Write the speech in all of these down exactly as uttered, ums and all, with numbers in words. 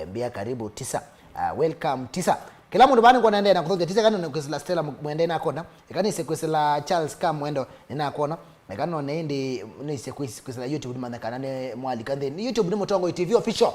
Embia karibu Tisa. Uh, welcome Tisa. Kĩla mũndũ vaa nĩkwona endee na kũthokya Tisa, ĩka nĩnĩkwĩsĩla Stella Mu-, Mwende nakona. Ĩka nĩsĩ kwĩsĩla Charles Kamwendo nĩnakona. Ĩka none ĩndĩ nĩsĩ kwĩs-, kwĩsĩla YouTube nĩmanya kana nĩ mwalika nthĩnĩ. YouTube nĩ Mũtongoi T V official.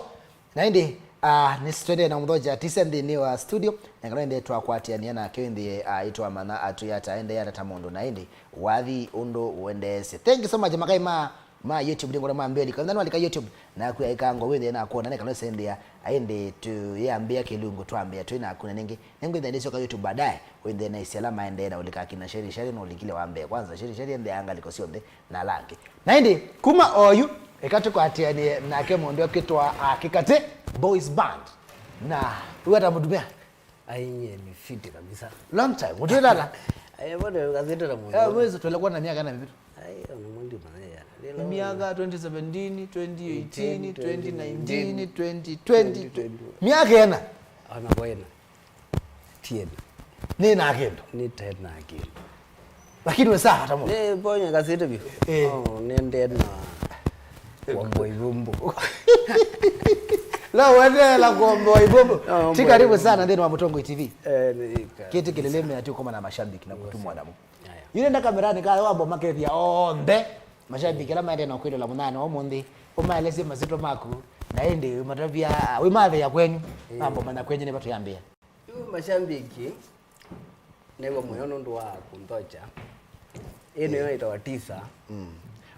Na ĩndĩ, uh, nĩsĩ twendee na mũthokya Tisa nthĩnĩ wa studio. Na kana ĩndĩ twakwatĩanĩa nake ĩndĩ, uh, ĩtwamanya atwĩata ende ata ta mũndũ na ĩndĩ wathi ũndũ ũendeesye. Thank you so much, makai ma ma YouTube nĩ ngona mambĩa lika. Nthani walika YouTube na kuya ikango wĩthĩa na kuona nĩ kana sendĩa aende tu yambĩa kĩlungu twambĩa twĩ na kuna ningi. Nĩngwĩthĩa ndĩsyoka YouTube baadaye. Wĩthĩa na isiala maendee na ulika kina Sheri Sheri no ulikile wa mbee. Kwanza Sheri Sheri ende angaliko syonthe na langi. Na ĩndĩ kuma oyu eka tũkwatĩanĩe nake mũndũ ũkĩtwa Kĩkatĩ Boys Band. Na uwata mũtumĩa. Ai, nyie ni fiti kabisa. Long time. Mtu dada. Ai, bado gazeti la mwenye. Eh, wewe tulikuwa na miaka na vitu. Ai, ona mwendi manaya. Ni miaka twenty seventeen, twenty eighteen, twenty nineteen, twenty twenty. Miaka ena. Ana bwena. Tiena. Nĩ na kĩndũ. Ni tena kĩndũ. Lakini we sawa hata mũno. Nĩ bonya kasete biũ. Eh. Oh, nende na kuomboa ivumbu. La wendela kuomboa ivumbu. No, ti karibu sana nthĩnĩ wa Mũtongoi T V. Eh, nĩ ka- Kĩtĩ kĩlĩlĩme ati ũkoma na mashabiki na kũtumwa namo. Aya. Yule nda kamerani kale wambo makethia onthe. Mashabiki ala maendee na kwĩlola mũthenya wa ũmũnthĩ. Ũmaelesye masito maku. Na ĩndĩ matavia wĩmathĩa kwenyu. Eh. Mambo mana kwenyu nĩ vatũyambĩa. Yu mashambiki, nĩvo mũyo nũndũ wa kũnthocha. Ĩĩ nĩyo ĩtawa Tisa. Mm.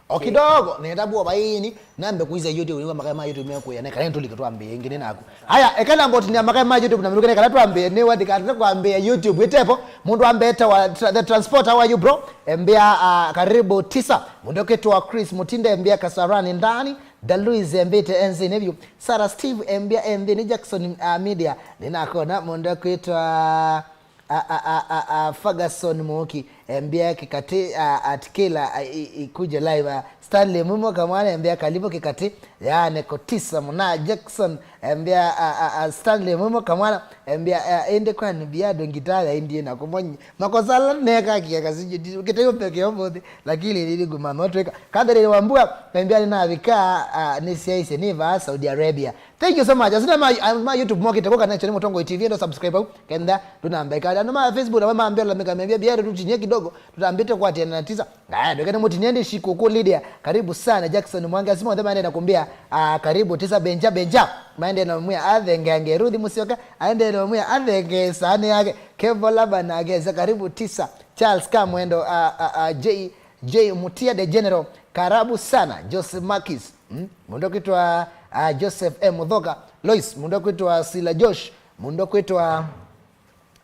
O kidogo, nenda buo vaini, nambe kuiza YouTube, nĩvo makai ma YouTube mekuya, nĩ kana ntulike twambie ĩngĩ nĩ naku. Haya, eka nambe ũtinia makai ma YouTube na mĩruke nĩ kana twambie, nĩ wandika atata kwambia YouTube ĩtepo, mũndũ ambe etawa tra-, the transporter, how are you bro? Embia, ah, karibu Tisa, mũndũ ũkĩtwa Chris Mutinde, embia Kasarani ndani, Da Luis embĩte e nthĩnĩ vyũ. Sarah Steve embia e nthĩnĩ. Jackson, uh, Media, nĩnakona mũndũ akwĩtwa, uh, uh, uh, uh, uh, Ferguson Mũki embia Kĩkatĩ, uh, at Kila, uh, i, i, kuja live, uh, Stanley Mumo Kamwana embia karibu Kĩkatĩ. Yaani kũtisa mũna Jackson embia, uh, uh, uh, Stanley Mumo Kamwana embia, uh, ĩndĩ kwani biado ngitaa yaendie na kũmonyi makosa ala neka kiaka sijui kĩteo peke ũmũnthĩ. Lakini nĩnĩngũmanya twĩka. Catherine Wambua, embia nĩnavika, ah, nĩsyaisye nĩ vaa Saudi Arabia. Thank you so much. Asina ma, ah, ma YouTube mokite kwa connection Mũtongoi T V ndo subscribe au. Kenda tunamba ikali. Andũ ma Facebook na mambia la meka mebia bia tutinie kidogo. Tutambite kwa tena na Tisa. Ngaya ndweke nĩ mũtinie ndi shikuku Lydia. Karibu sana Jackson Mwangi. Asima othe maende na kumbia, ah, karibu Tisa Benja Benja. Maende na mwia athenge ange Ruthi Musyoka. Aende na mwia athenge sani yake. Kevo Laba na ageza karibu Tisa. Charles Kamwendo, ah, ah, ah, J J Mutia the General, karibu sana. Joseph Makis, mm? Mũndũ ũkwĩtwa, ah, Joseph M Muthoka. Lois, mũndũ ũkwĩtwa Sila Josh, mũndũ ũkwĩtwa,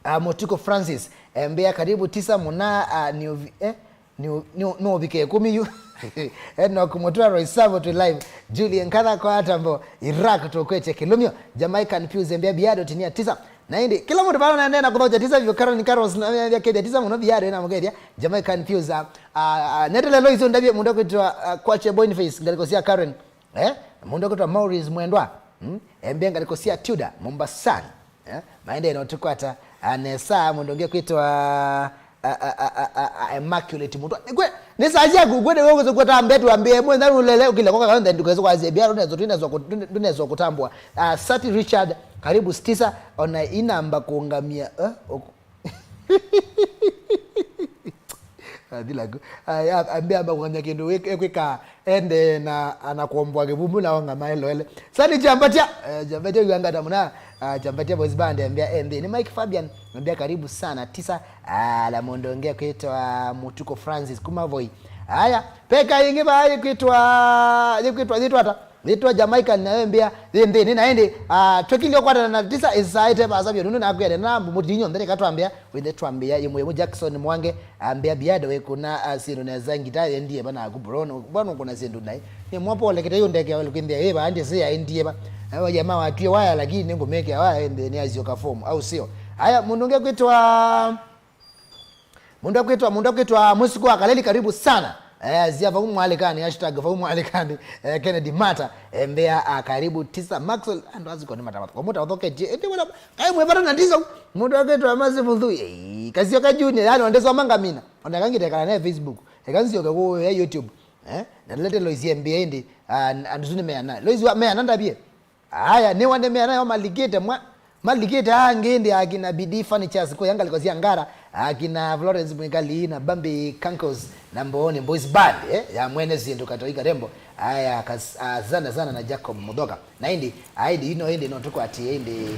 ah, Motiko Francis. Embea karibu Tisa mũna, ah, nĩũvi-, eh? Nĩũ-, nĩũ-, nĩũvike ĩkũmi yu. Enoch Mutwa Roisavo to live. Julian Katha kwa Atambo, Iraq tũkwete kĩlũmyo. Jamaican Pius embea biado tinia Tisa. Na ĩndĩ, kĩla mũndũ vala naendeea na kũthokya Tisa vyũ, Karen Carlos na ya kethya Tisa mũno, thiarĩ na mũkethya, Jamaican Fuse, ah, ah, ah, netelelo isu ndavye mũndũ kwĩtwa, ah, Kwache Boniface, ngalĩko sya Karen, eh, mũndũ kwĩtwa Maurice Mwendwa, mm, embia ngalĩko sya Tudor, Mombasani, eh, maendee na ũtũkwata, ah, nesa, mũndũ ũngĩ kwĩtwa, ah, ah, Immaculate mũndũ, nĩkwe, nĩ saa syaku, kwende wewe kũtambia tu ambie, mwe ndani ulele, ukile kwa kaonde, ndukaweza kwa zebia, unaweza, tunaweza kutambua, ah, Sati Richard, karibu Tisa, ona inamba kuungamia, eh, Athi laku. Aya, ambia amba kũngamya kĩndũ wĩ-, ekwĩka ende na anakomboa kĩvumbu na onga maelewele. Sani Jambatia, eh, Jambatia yangata mũna, ah, Jambatia Boys Band ambia ende. Ni Mike Fabian, ambia karibu sana. Tisa, ah, la mũndũ ũngĩ kwĩtwa Mutuko Francis kuma Voi. Aya, peka ingi ba kwĩtwa, kwĩtwa, kwĩtwa ata? Yĩtwa Jamaican nayo mbĩa yĩ nthĩnĩ na ĩndĩ, ah, twĩkĩlye ũkwatana na Tisa ĩsaa ĩte vaasa vyũ nũndũ nakwĩa nena mũtinyo nthĩ nĩka twambĩa wĩthe twambĩa yĩmwe yĩmwe Jackson Mwange ambĩa biado wĩkũna, ah, syĩndũ nesa ngita yendie va naku bro, bwana ũkũna syĩndũ naĩ nĩ mwa pole kĩte yũndeke wale kwĩmbĩa ĩ va ndĩ sĩ yaendie va. Eh, jamaa watwie waya lakini nĩngũmĩkĩa waya ĩndĩ nĩ asyoka form au sio? Aya mũndũ ũngĩ kwĩtwa Mũndũ akwĩtwa, mũndũ akwĩtwa Mũsuku wa Kaleli, karibu sana. Eh, zia vau mwalĩkanĩ, hashtag vau mwalĩkanĩ, eh, Kennedy Mata, eh, mbea, ah, karibu Tisa Maxwell, andũ asu kwa nĩ matamatha. Kwa mũta ũthoketie, ĩndĩ wala, kai mwĩvata na Tisa, mũndũ akwĩtwa Masi Mũthui, eh, Kasio ka Junior, yani, wandĩsoma ngamina. Ona kangitekana naye Facebook, eka nzioke ku ya YouTube, eh, na lete Lois ye mbea ĩndĩ, ah, andũ su nĩ meana. Lois wa meana ndavie. Aya, nĩwanemeana yo malikĩte mwa, malikĩte angĩ ĩndĩ akina B D Furnitures kũya ngalĩko sya Ngara, akina Florence Mwikali na Bambi Kankos na Mbooni Boys Band, eh, ya mwene syĩndũ Katoi Karembo. Aya, kas-, ah, sana sana na Jacob Muthoka. Na ĩndĩ, ah, ĩndĩ, ino ĩndĩ no tũkwatie ĩndĩ.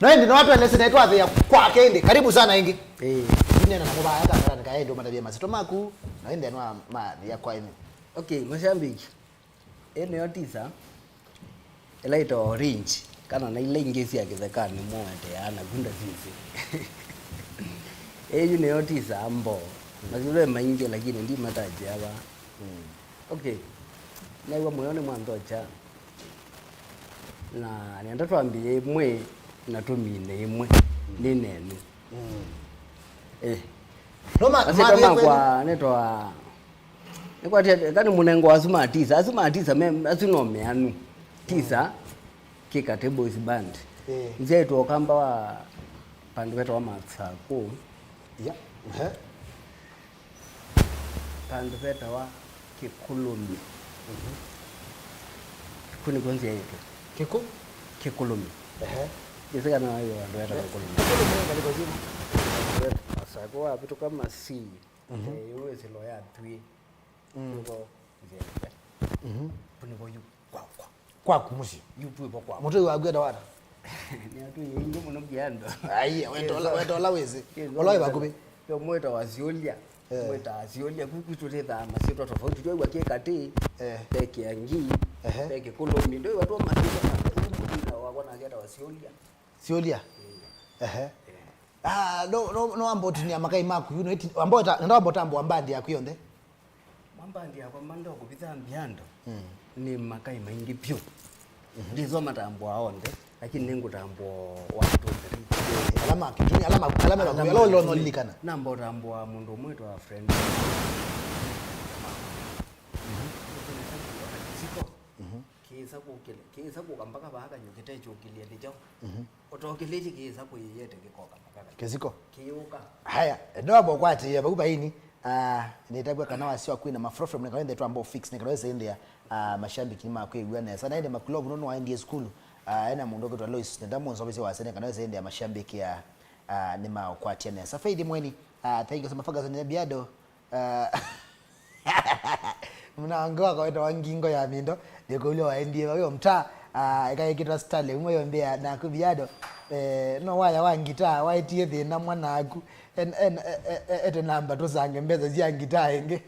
No ĩndĩ no atwelese na twathĩa kwake ĩndĩ. Karibu sana ĩngĩ. Eh. Inena na mubaya kakarani kaende umatavia masito maku, na ĩndĩ anwa mathia kwa ĩmwe. Okay, mashabiki. Ĩĩ nĩyo tisa ĩla ĩtawa orange, kana na ila ingĩ sya kĩthekanĩ mũeteaa naku ndasyĩsĩ. Ĩĩ yu nĩyo tisa mboo. Masyĩtwa ve maingĩ lakini ndimatajĩa vaa. Mm. Okay. New'a mũyo nĩmwanthokya. Na nenda twambĩe ĩmwe na tũmine ĩmwe. Nĩ nenu. Mm. Eh. No ma-, masyĩtwa makwa nĩtawa Nĩkwatya, eka nĩ mũnengo asu ma tisa. Asu ma tisa, me, asu no meanu. Tisa, Kĩkatĩ Boys Band. Eh. Nzyaĩtwe ũkamba wa pandũ vetawa Matsakũ. Ya. Ehe. Pandũ vetawa Kĩkũlũmi. Mhm. Kũ nĩkw'o nzyaĩtwe. Kĩkũ? Kĩkũlũmi. Ehe. Ĩsĩ kana waĩwa andũ eta Kĩkũlũmi. Kĩkũlũmi ngalĩko syĩva? Matsakũ wavĩtũka Masii. Mhm. Eh, yu ĩsĩlo ya Thwii. Mm. Nĩvo nzĩa. Mhm. Pu nĩvo yu kwakwa. Kwaku mũsyĩ. Yu pu ĩvo kwakwa. Mũtũi waku etawa ata? Nĩ atũi aingĩ mũno Kiando. Ai, wetola, wetola wĩsĩ. Ola wĩ vakuvĩ. Yo mwĩta wa Siũlya. Eh. Mwĩta wa Siũlya. Ku kwitũ twĩthaa masyĩtwa tofauti. Twĩwa Kĩkatĩ, eh, ve Kĩangi, ehe, ve Kĩkũlũmi. Ndwĩwa twa masyĩtwa ma-, yu mũtũi wakwa nake etawa Siũlya. Siũlya? Eh. Ehe. Eh. Ah, no, no, no wamba ũtinia makai maku, you know, iti-, wamba ũta-, nenda wamba ũtambũa mbandi yaku yonthe. Mambandi yakwa manda kũvitha mbiando. Mm. Nĩ makai maingĩ vyũ. Mhm. Ndĩswa matambũa onthe, lakini nĩngũtambũa wa twenty-three. Eh, ala ma kĩtumi, ala ma, ala me vakuvi, ala ũlona ũlilikana. Namba ũtambũa mũndũ ũmwe wĩtwa Fred. Mhm. Kĩsa kũkĩle, kĩsa kũka mpaka vaa kanyũkĩte kyũkĩlye nĩ kyaũ. Mhm. Ũtokĩlĩtye kĩsa kwĩyĩete kĩkoka mpaka kanyũkĩte. Kĩsiko. Kĩyũka. Haya, ndoa bokwatĩĩa vau vaini. Ah, nĩtavw'a kana wasya wa kwina mafrofrom nĩ kana ĩndĩ twamba fix nĩ kana wĩse ĩndĩa, ah, mashambiki nĩmakwĩw'a nesa. Na ĩndĩ makulovu nũndũ waendie sukulu, ah, ena mũndũ ũkwĩtwa Lois, nenda mũnzovesye wasya nĩ kana wĩse ĩndĩa mashambiki, ah, ah, nĩmaũkwatya nesa. Faith Mweni, ah, thank you so much. Ferguson Biado, ah, mũnango wakwa wĩtawa Ngingo ya Mindo, nĩkũlya waendie vau yo mtaa, ah, ĩkaĩkĩtwa Stanley, umwe yo mbĩa naku Biado, eh, no waya wa ngitaa waetie thĩna mwanaku. En-, en-, e-, e-, e-, ete namba tũsange mbesa sya ngitaa ĩngĩ.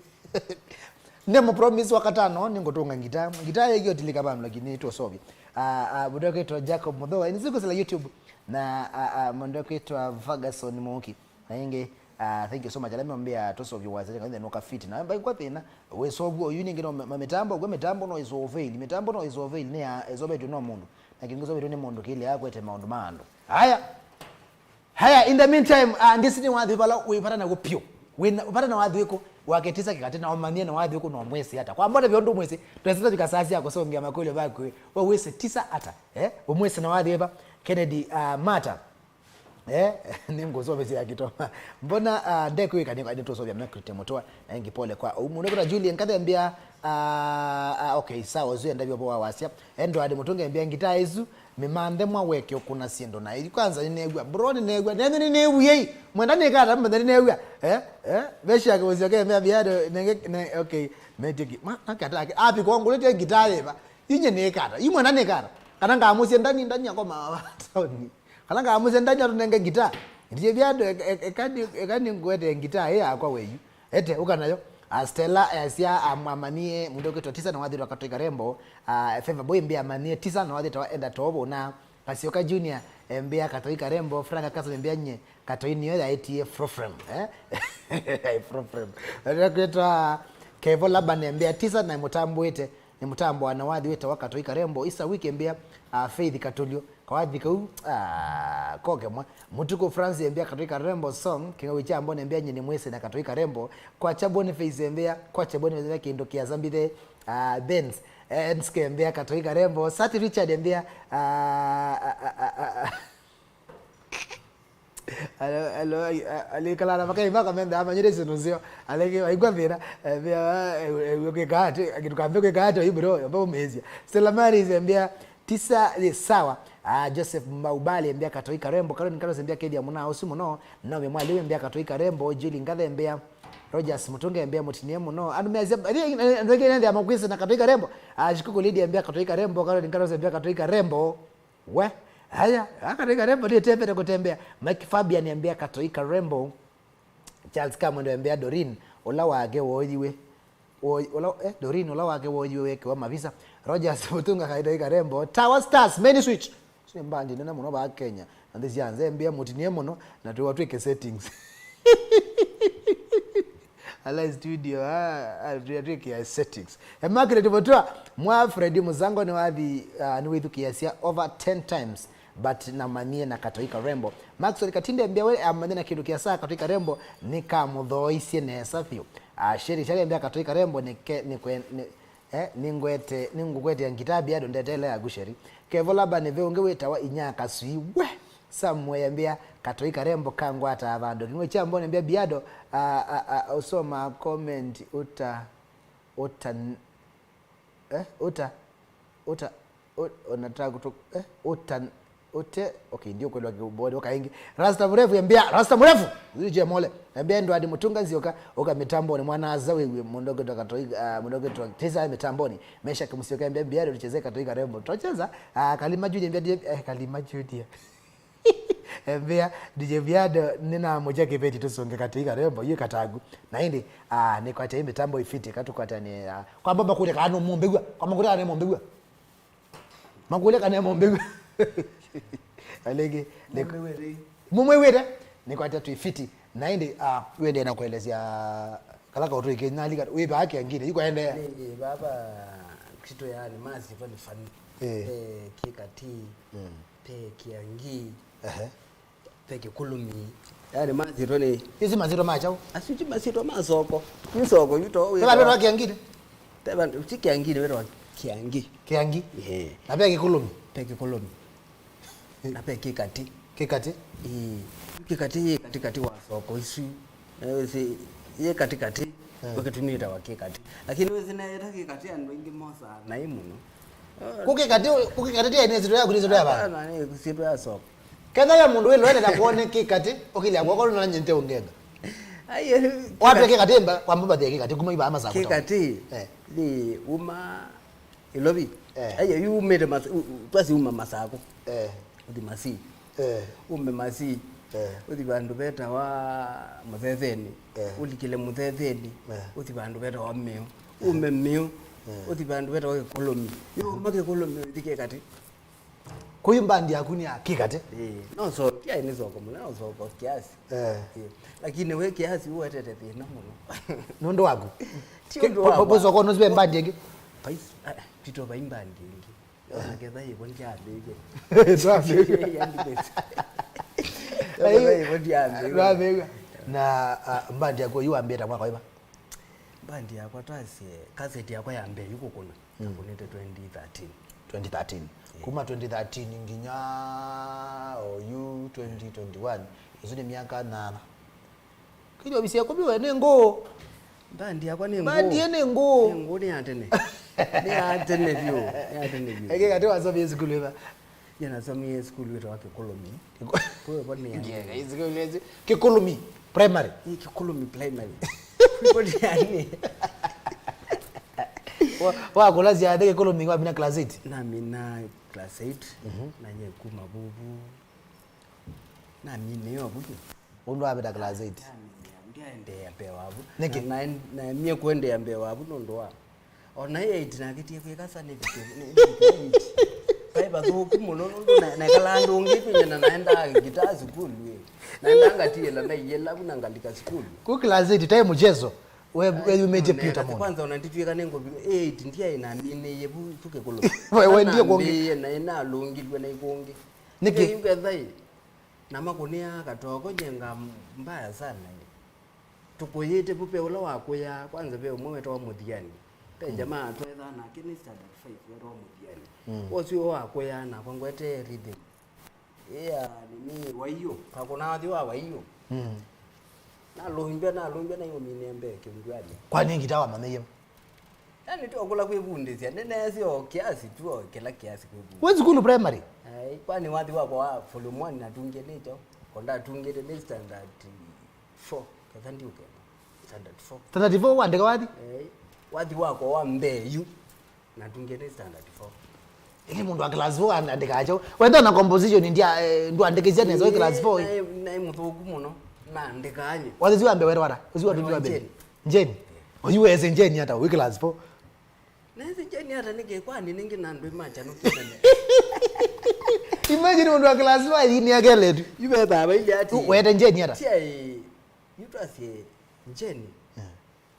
Nĩ mũpromise wa katano nĩngũtũnga ngitaa. Ngitaa ĩngĩ ũtilĩka vandũ lakini tũsovye. Ah, ah, mũndũ ũkwĩtwa Jacob Mũthũa. Nĩsikusela YouTube na, ah, ah, mũndũ ũkwĩtwa Ferguson Mũũki. Na ĩngĩ, ah, thank you so much. Ala meombea tũsovye wasya kana nũka fit. Na mbaikwa thĩna, wĩsovwa ũyu nĩngĩ no ma-, mĩtambo, kwĩ mĩtambo no ĩsove fail. Mĩtambo no ĩsove fail, nĩ ya, ĩsovetwe no mũndũ. Na kĩngĩ ĩsovetwe nĩ mũndũ kĩlĩ akwete maũndũ ma andũ. Haya. Haya, in the meantime, ah, ndisi nĩ wathi vala wĩvata na wũpyo. Wĩna, vata na wathi wĩkũ, wake tisa Kĩkatĩ na ũmanyie na wathi wĩkũ na ũmwĩsĩ ata. Kwa mbona vyondo mwĩsĩ, tweseta vika saa sya kũsongea makũlyo vaku. We wĩsĩ tisa ata, eh? Ũmwĩsĩ na wathi wĩva? Kennedy, ah, Mata. Eh, nĩngũsovesya ya kĩtoma. Mbona, ah, ndekwĩka nĩ, nĩ tũsovya Mekrit Mũtũa, na ĩngĩ pole kwa. Ũmwe nĩkwĩta Julie Nkathembia, ah, ah, okay, sawa, ũsu endavya ũvoo wa wasya. Edward Mũtũnge mbia ngitaa ĩsu, mĩmanthe mwa weke ũkũna syĩndũ na ĩthi. Kwanza nĩneew'a, bro, nĩneew'a, nene nĩneew'a, mwenda nĩkata, mwenda nĩneew'a. Eh, eh, vesha kĩvũsyo ke, mea biado, nenge, ne, okay, metiki. Ma, nakata, api kwa ngũlĩte ngitaa yĩva. Inye nĩkata, yu mwenda nĩkata. Kana ngamũsye ndani, ndani akoma taoni. Kana ngamũsye ndani atũnenge ngitaa. Ndiye biado, e-, e-, eka ni-, eka nĩngũete ngitaa ĩ yakwa weyu. Ete, ũka nayo. Ah, Stella, eh, asya, am-, amanie, mũndũ ũkwĩtwa Tisa na wathĩtwa Katoi Karembo. Ah, Favor Boy mbĩa amanie Tisa na wathĩtwa enda tovo na Kasyoka Junior, eh, mbĩa Katoi Karembo. Frank Akasa mbĩa nye, Katoi nĩyo yaĩtie Frofrem, eh? Frofrem. Mũndũ ũkwĩtwa Kevo Laban mbĩa Tisa na mũtambũĩte. Nĩ mũtambo wa na wathi wĩtawa Katoi Karembo. Isa Wiki mbĩa, ah, Faith Katulio. Kawathi kau, ah, kokemwa. Mũtuku France mbĩa Katoi Karembo song. Kĩng'awi kya Mbone mbĩa nyini mwĩsĩ na Katoi Karembo. Kwacha Boniface mbĩa, kwacha Boniface mbĩa kĩndũ kĩa zambithe. Ah, Benz, eh, Enske mbĩa Katoi Karembo. Sati Richard mbĩa, ah, ah, ah, ah, ah. Alo, alo, a-, alikalala makai maka menda amanyire icio nuzio. Alege, waigua thĩna, eh, mbĩa, eh, eh, kwĩka atĩ, kĩndũ kambe kwĩka atĩ, oyu bro, yomba ũmĩĩsya. Stella Maris mbĩa, Tisa, ĩ, sawa. Ah, Joseph Maubali embea Katoi Karembo, Caroline Carlos embea Kedia mũna ũsu mũno, Naomi Mwalimu embea Katoi Karembo, Julie Ngathe embea, Rogers Mutunga embea mũtinie mũno. Andũ measya, andũ angĩ nethĩa makwĩsĩ na Katoi Karembo. Ah, Shikuku Lydia embea Katoi Karembo, Caroline Carlos embea Katoi Karembo. We, haya, ah, Katoi Karembo nĩ tembete kũtembea. Mike Fabian embea Katoi Karembo. Charles Kamwendo embea Doreen, ũla wake woyiwe. Wo-, ũla, eh, Doreen, ũla wake woyiwe wekiwa mavisa. Rogers Mutunga Katoi Karembo. Tower Stars, main switch. Sio mbandi nene mũno ba Kenya. Na nthĩ sya nza embea mũtinie mũno, na tũwa twĩke settings. Ala studio, ah, ah, tũya twĩkĩa settings. Immaculate Mutua, mwa Freddy Muzango nĩwathi, ah, nĩwĩthukĩĩasya over ten times. But namanyie na Katoi Karembo. Maxwell Katinde mbia we amanye na kĩndũ kĩasa Katoi Karembo nĩkamũthooisye nesa vyũ. Ah, Sheri Shari mbia Katoi Karembo nĩke-, nĩkwe-, nĩ-, eh, nĩngwete, nĩngũkwetea ngitaa Biado ndeteele yaku Sheri. Kevo Laba nĩ ve ũngĩ wĩtawa Inya Kasui. We! Samuel mbia Katoi Karembo kangwataa vandũ. Kĩng'we kya mbone mbia Biado, ah, ah, ah, ũsoma comment uta, uta, eh, uta, uta, u-, ona ta kutu-, eh, uta, ute, okay, ndio kwelwa kibodi, waka ingi. Rasta Mrefu, embia, Rasta Mrefu! Zije mole. Embia Edward Mutunga Nzioka, uka mitamboni, mwana aza wewe, mundu kitwa Katoi, ah, mundu kitwa Tisa mitamboni. Mesha Kimusioka, embia, mbia, tucheze Katoi Karembo. Tucheza, ah, Kalima Judy, embia, eh, Kalima Judy. Embea, D J Biado, nĩnamũkya kĩveti tũsũnge Katoi Karembo, yu Katagu. Na ĩndĩ, ah, nĩkwatya ĩ mĩtambo ĩfiti, katũkwatanĩe, ah, kwamba makũlya kana nũmũmbĩw'a, kwa makũlya kana nĩmũmbĩw'a. Makũlya kana nĩmũmbĩw'a. Alĩngĩ, nĩ- Mũmbĩw'e rĩ? Mũmwĩw'ĩte? Nĩkwatya twĩ fiti. Na ĩndĩ, ah, wĩendee na kũelesya kala kaũtũ ĩkĩ, nalika, wĩ vaa kĩangĩnĩ, yu kwaendea. Nĩ, ĩ, vava, kĩtũ yaani, masi, funny, funny. Eh. Pe kĩkati. Mm. Pe kĩangi, ehe, pe kĩkũlũmi. Yaani masyĩtwa nĩ, isi masyĩtwa ma kyaũ? Asu ti masyĩtwa ma soko. Yu soko yu to wĩ. Pe vandũ va kĩangĩnĩ? Pe vandũ, ti kĩangĩnĩ, wĩtawa kĩangi. Kĩangi? Ĩĩ. Na pe kĩkũlũmi? Pe kĩkũlũmi. Na pe kĩkati. Kĩkati? Ĩĩ. Kĩkati yĩ katikati wa soko isu. Na wĩsĩ, yĩ katikati, eh, nĩkĩtumi yĩtawa kĩkati. Lakini wĩsĩ neeta kĩkati andũ aingĩ mosaa naĩ mũno. Kũkĩkatĩ, kũkĩkatĩ ti nĩ syĩtwa yaku, nĩ syĩtwa ya vandũ? Hapana, nĩ syĩtwa ya soko. Ketha ya mũndũ wĩlũene na kwone kĩkatĩ, ũkĩlya kwoko na nyente ũngenga. Ai, eh, watwe kĩkatĩ mba, kwa mbathi ya kĩkatĩ, kuma ibaa masaku. Kĩkatĩ, eh, nĩ uma Ilovi. Eh. Ai, yu umĩte mas-, u-, u-, twasi uma Masakũ. Eh. Ũthi Masii. Eh. Ume Masii. Eh. Ũthi vandũ vetawa Mũthethenĩ. Eh. Ũlikile Mũthethenĩ. Eh. Ũthi vandũ vetawa Mĩũ. Ume Mĩũ, eh, ũthi vandũ vetawa Kĩkũlũmi. Yu uma Kĩkũlũmi, ũthi kĩkatĩ. Kwa hiyo mbandi yaku nĩ ya kĩkatĩ? Ĩĩ, no soko, yaĩ nĩ soko mũno, no soko kiasi. Eh. Ĩĩ. Lakini we kiasi ũwetete thĩna mũno. Nũndũ waku? Ti ũndũ wakwa. Soko nũsive mbandi ĩngĩ? Pais-, ah, tito vai mbandi ĩngĩ. Ona ketha ĩvo ndyambĩĩe. Twambĩĩe. Yaani this. Ona ketha ĩvo ndyambĩĩe. Twambĩĩe. Na, ah, mbandi yaku yu wambĩĩe ta mwaka wĩva? Mbandi yakwa twasye, kaseti yakwa ya mbee yu kũkũna, mm, nakũnĩte twenty thirteen. Twenty thirteen. Yeah. Kuma twenty thirteen nginya oyu twenty twenty-one, ĩsu nĩ myaka nyanya. Kĩlyo ovisi ya kũviwe nĩ ngũũ. Mbandi yakwa nĩ ngũũ. Mbandi ĩ nĩ ngũũ. Nĩ ngũũ, nĩ ya tene. Nĩ ya tene vyũ. Nĩ ya tene vyũ. Eke katĩ wasomie sukulu ĩva? Nyie nasomie sukulu wĩtawa Kĩkũlũmi. Kũu ĩvo nĩ ya tene. Ngiye, sukulu ĩsu, Kĩkũlũmi Primary. Ĩ, Kĩkũlũmi Primary. Kũu ĩvo nĩ ya tene. Wa, wakũlasya nthĩ Kĩkũlũmi wamina class eight? Namina class eight. Mhm. Na nyie kuma vuvu. Naminĩe o vu. Ũndũ wavĩta class eight. Ndyaendeea mbee wa vu. Nĩkĩ? Na, na, naemie kũendeea mbee wa vu nũndũ wa, o na eight nakĩtie kwĩkasa nĩvike, nĩ-, nĩvike eight. Vai vathũku mũno nũndũ na, nekalaa ndũngĩ kwĩnya na naendaa ngitaa sukulu ĩ. Naendaa ngatiĩla naiyĩla vu na ngalika sukulu. Ku class eight taĩ mũchezo. We, we yumĩtye Peter Mũndũ. Kwanza ona nditwĩka nĩngũvi-, eight ndyaĩ naminĩie vu, vu Kĩkũlũmi. We, we ndiye kũngĩ. Nambĩĩe na nalũngilw'e na ikũngĩ. Nĩkĩ? Yu ketha ĩ, na makũnĩaa katoko nyenga mbaya sana ĩ. Tũkũyĩte vu, ve ũla wakũyaa, kwanza ve ũmwe wetawa Mũthiani. Ve, mm, jamaa twethaa nake nĩ standard five wetawa Mũthiani. Mm. Ũsu wakũyaa nakwa ngwetee rhythm. Ĩa, nini, Waiũ. Kakũnaa wathi wa Waiũ. Mm. Nalũmbya, nalũmbya, naiũminĩa mbee kĩunduanĩ. Kwani ngita wamanyĩie? Yani, twakũla kwĩvundĩsya, nĩneesĩ o kĩasi tu, o kĩla kĩasi kwĩvundĩsya. Wĩ sukulu primary? Ai, kwani wathi wakwa wa form one natungĩe nĩ kyaũ? Ko ndatungĩte nĩ standard four, ketha ndiũkenda. Standard four. Standard four wandĩka wathi? Ai, wathi wakwa wa mbee yu, natungĩe nĩ standard four. Ĩndĩ mũndũ wa class four and-, andĩkaa kyaũ? Wenda na composition ndia, eh, ndwandĩkĩsya nesa wĩ class four. Naĩ, naĩ mũthũku mũno, naandĩkaa nyie. Wathi ũsu wa mbee wetwa ata? Ũsu wa mbee. Jane. Jane? Oyu wese Jane ata wĩ class four? Nesi Jane ata nĩkĩ kwani nĩngĩ na andũ makyanũkĩte? Imagine mũndũ wa class four athi nĩ akeletu. Yu vethaa vailye ati. Wete Jane ata? Tiai, yu twasye Jane. Yeah.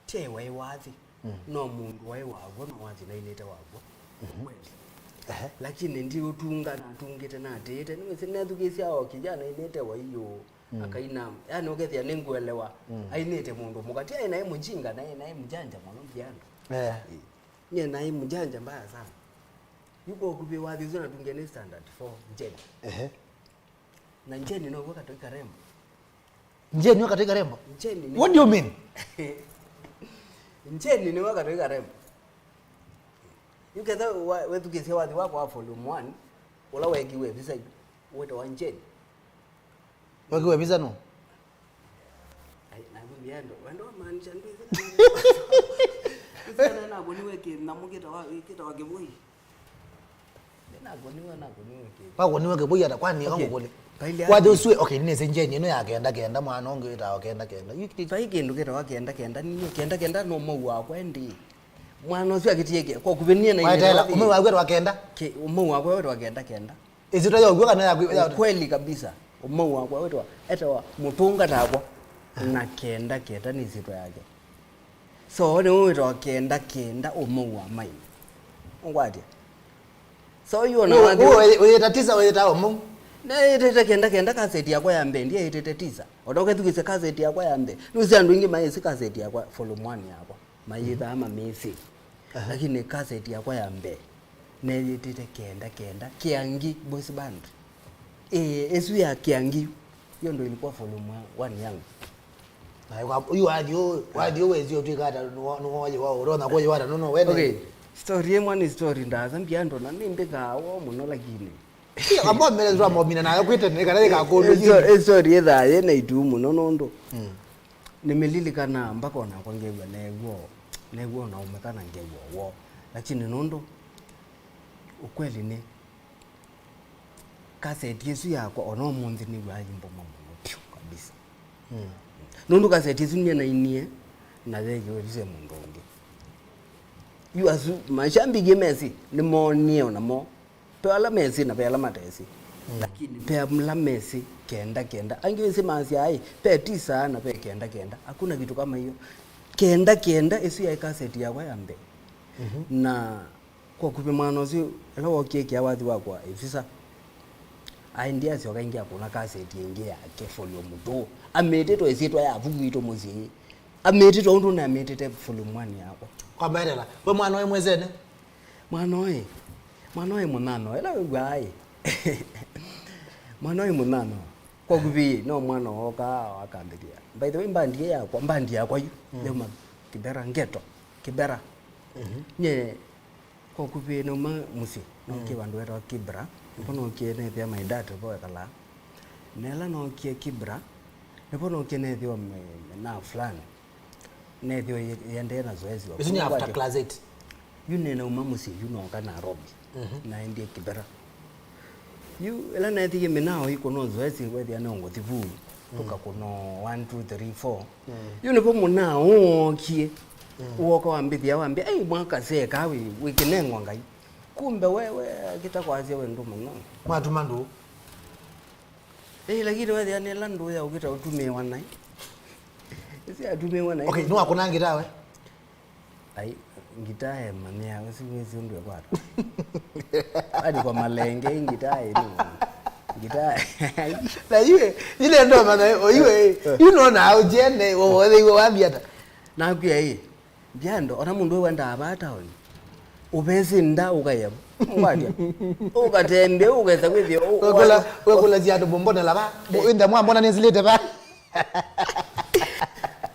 Tiai waĩ wathi. Mm. No mũndũ waĩ waw'o, no wathi nainĩte waw'o. Mhm. Kweli. Ehe. Lakini ndiũtunga, natungĩte, natĩĩte. Nĩwĩsĩ nethukĩĩsya o kijana ainĩte waiyũ. Mm. Akaina. Yani ũkethĩa nĩngũelewa. Mm. Ainĩte mũndũ mũka. Tiai naĩ mũjinga, naĩ, naĩ mjanja mũno mbiando. Eh. Nyie naĩ mjanja mbaya sana. Yu kwa ũkuvĩ wathi ũsu natungĩe nĩ standard four, Jane. Ehe. Na Jane now'o katoi karembo. Jane nĩwe katoi karembo? Jane nĩ- What do you mean? Jane nĩwe katoi karembo. Yu ketha wa-, wethukĩĩsya wathi wakwa wa form one, ũla weekiwe visa yu, wĩtawa Jane. Weekiwe visa nũ? Ai, naku mbiando, wendo wamaanisha ndwĩsĩ kana. Ndwĩsĩ kana nakũniwe kĩnyamũ kĩtawa, kĩtawa kĩvũi? Nĩnakũniwe, nakũniwe kĩvũi. Wakũniwe kĩvũi ata? Kwani eka ngũkũlye. Okay. Kaili wathi ati- ũsu, okay, nĩnĩsĩ Jane ĩno ya kenda kenda, mwana ũngĩ wĩtawa kenda kenda. Yu kĩ- Vai kĩndũ kĩtawa kenda kenda, ninyie kenda kenda no mau wakwa ĩndĩ. Mwana ũsu akĩtie kĩ-, kwa kũvenia na waeteela, ĩndĩ ũmwe waku etwa kenda? Kĩ-, ũmwe wakwa wetwa kenda kenda. Ĩsyĩtwa ya ũkw'o kana ya kwĩ-, ya- Kweli kabisa. Ũmau wakwa wĩtawa, etawa Mũtũnga takwa. Na Kenda Kenda nĩ ĩsyĩtwa yake. So, nĩwe wĩtawa Kenda Kenda Ũmau wa Maina. Ũngwatya? So, yu ona wathi- Ũyĩta tisa, ũyĩta Ũmau? Nĩyĩtĩte Kenda Kenda kaseti yakwa ya mbee, ndiyĩtĩte tisa. O na ũkethukĩsya kaseti yakwa ya mbee. Nĩwĩsĩ andũ aingĩ mayĩsĩ kaseti yakwa, volume one yakwa. Mayĩthaa mamĩsĩ. Aha. Lakini kaseti yakwa ya mbee, neyĩtĩte Kenda Kenda, Kĩangi Boys Band. Ĩĩ, ĩsu ya Kĩangi, hiyo ndo ilikuwa volume one yangu. Na kwa, yu wathi ũ, wathi ũ wezi ũtwĩka ata, nĩwo-, nĩwoyĩwa, ũtonya kũyĩwa ata, nũno wene. Okay, story ĩmwe nĩ story ndaasa mbiando na nĩmbĩkaa woo mũno lakini. Amba ũmele twa momina nayo kwĩ tene, kana ĩkakũlũ. Ĩ sto-, ĩ story ĩthaa yĩna itu mũno nũndũ. Mm. Nĩmĩlilikanaa mpaka onakwa ngew'a new'o, new'o naũmĩka na ngew'a woo. Lakini nũndũ, ukweli nĩ, kaseti ĩsu yakwa, ona ũmũnthĩ nĩw'aa yĩmboma mũno vyũ kabisa. Mm. Nũndũ kaseti ĩsu nĩnainie, na yeekiwe visa mũndũ ũngĩ. Yu asu, mashabiki mesĩ, nĩmoonie onamo. Ve ala mesĩ na ve ala matesĩ. Mm. Lakini ve ala mesĩ Kenda Kenda. Angĩ wĩsĩ maasya, ai, ve tisa na ve Kenda Kenda. Hakuna kitu kama hiyo. Kenda Kenda, ĩsu yaĩ kaseti yakwa ya mbee. Mhm. Na kwa kuvĩ mwana ũsu, ĩla wookie kĩa wathi wakwa ĩvisa, aendie asyoka ĩngĩ akũna kaseti ĩngĩ yake, volume two. Amĩtĩtwe ĩsyĩtwa ya vuku witũ mũsyĩ. Amĩtĩtwe ũndũ namĩtĩte volume one yakwa. Kwa maendela, we mwana ũyũ mwĩsene? Mwana ũyũ, mwana ũyũ mũnano, ĩla wĩw'aa ĩ. Mwana ũyũ mũnano, kwa kũvĩ, no mwana wookaa akambĩthĩa. By the way, mbandi ĩ yakwa, mbandi yakwa yu, mm, yauma Kibera, Ngeto, Kibera. Mhm. Nye, kwa kũvĩ nauma mũsyĩ, nookie, mm, vandũ wetawa Kibra, nĩvo nookie nethĩa my dad vo ekalaa. Na ĩla nookie Kibra, nĩvo nookie nethĩwa me-, menaa fulani. Nethĩwa yĩ-, yĩendee na zoezi wa. Ĩsu nĩ after class eight? Yu nĩnauma mũsyĩ, yu nooka Nairobi. Mhm. Naendie Kibera. Yu, ĩla neethĩie mĩnao ĩkũnwa zoezi, wethĩa nĩ ũngũthi vu, mm, tũkakũnwa one, two, three, four. Mm. Yu nĩvo mũnao ũũ wookie. Mm. Ũoka wambĩthĩa, wambĩa, "Ei, mwaka seka wĩ, wĩ kĩnengwa Ngai." Kumbe we, we, akĩta kwasya wendo mũno. Mwatuma ndũũ? Ĩĩ, lakini wethĩa nĩ ĩla ndũũ ya ũkĩta ũtumĩĩwa naĩ. Ĩsu yatumĩĩwa naĩ. Okay, nĩwakũna ngitaa we? Ai, ngitaa emanyĩa, ũsu wĩsĩ ũndũ ekwata. Ati kwa malenge, ngitaa ĩ, nĩ ngitaa. Na iwe, ile ndo mana, o iwe, eh, you know now, Jane, o, o, iwe wambiata. Nakwĩa ĩ, Ndiando, ona mũndũ wĩ wendaa vaa taoni. Ũvesĩ nda ũkaĩa vo. Ngwatya. Ũkatembea, ũkesa kwĩthĩa, ũ-, wekũla, wa-, wekũla syandũ mũmbonela va. Mu-, eh, ĩndĩ mwambona nĩnzilĩte va.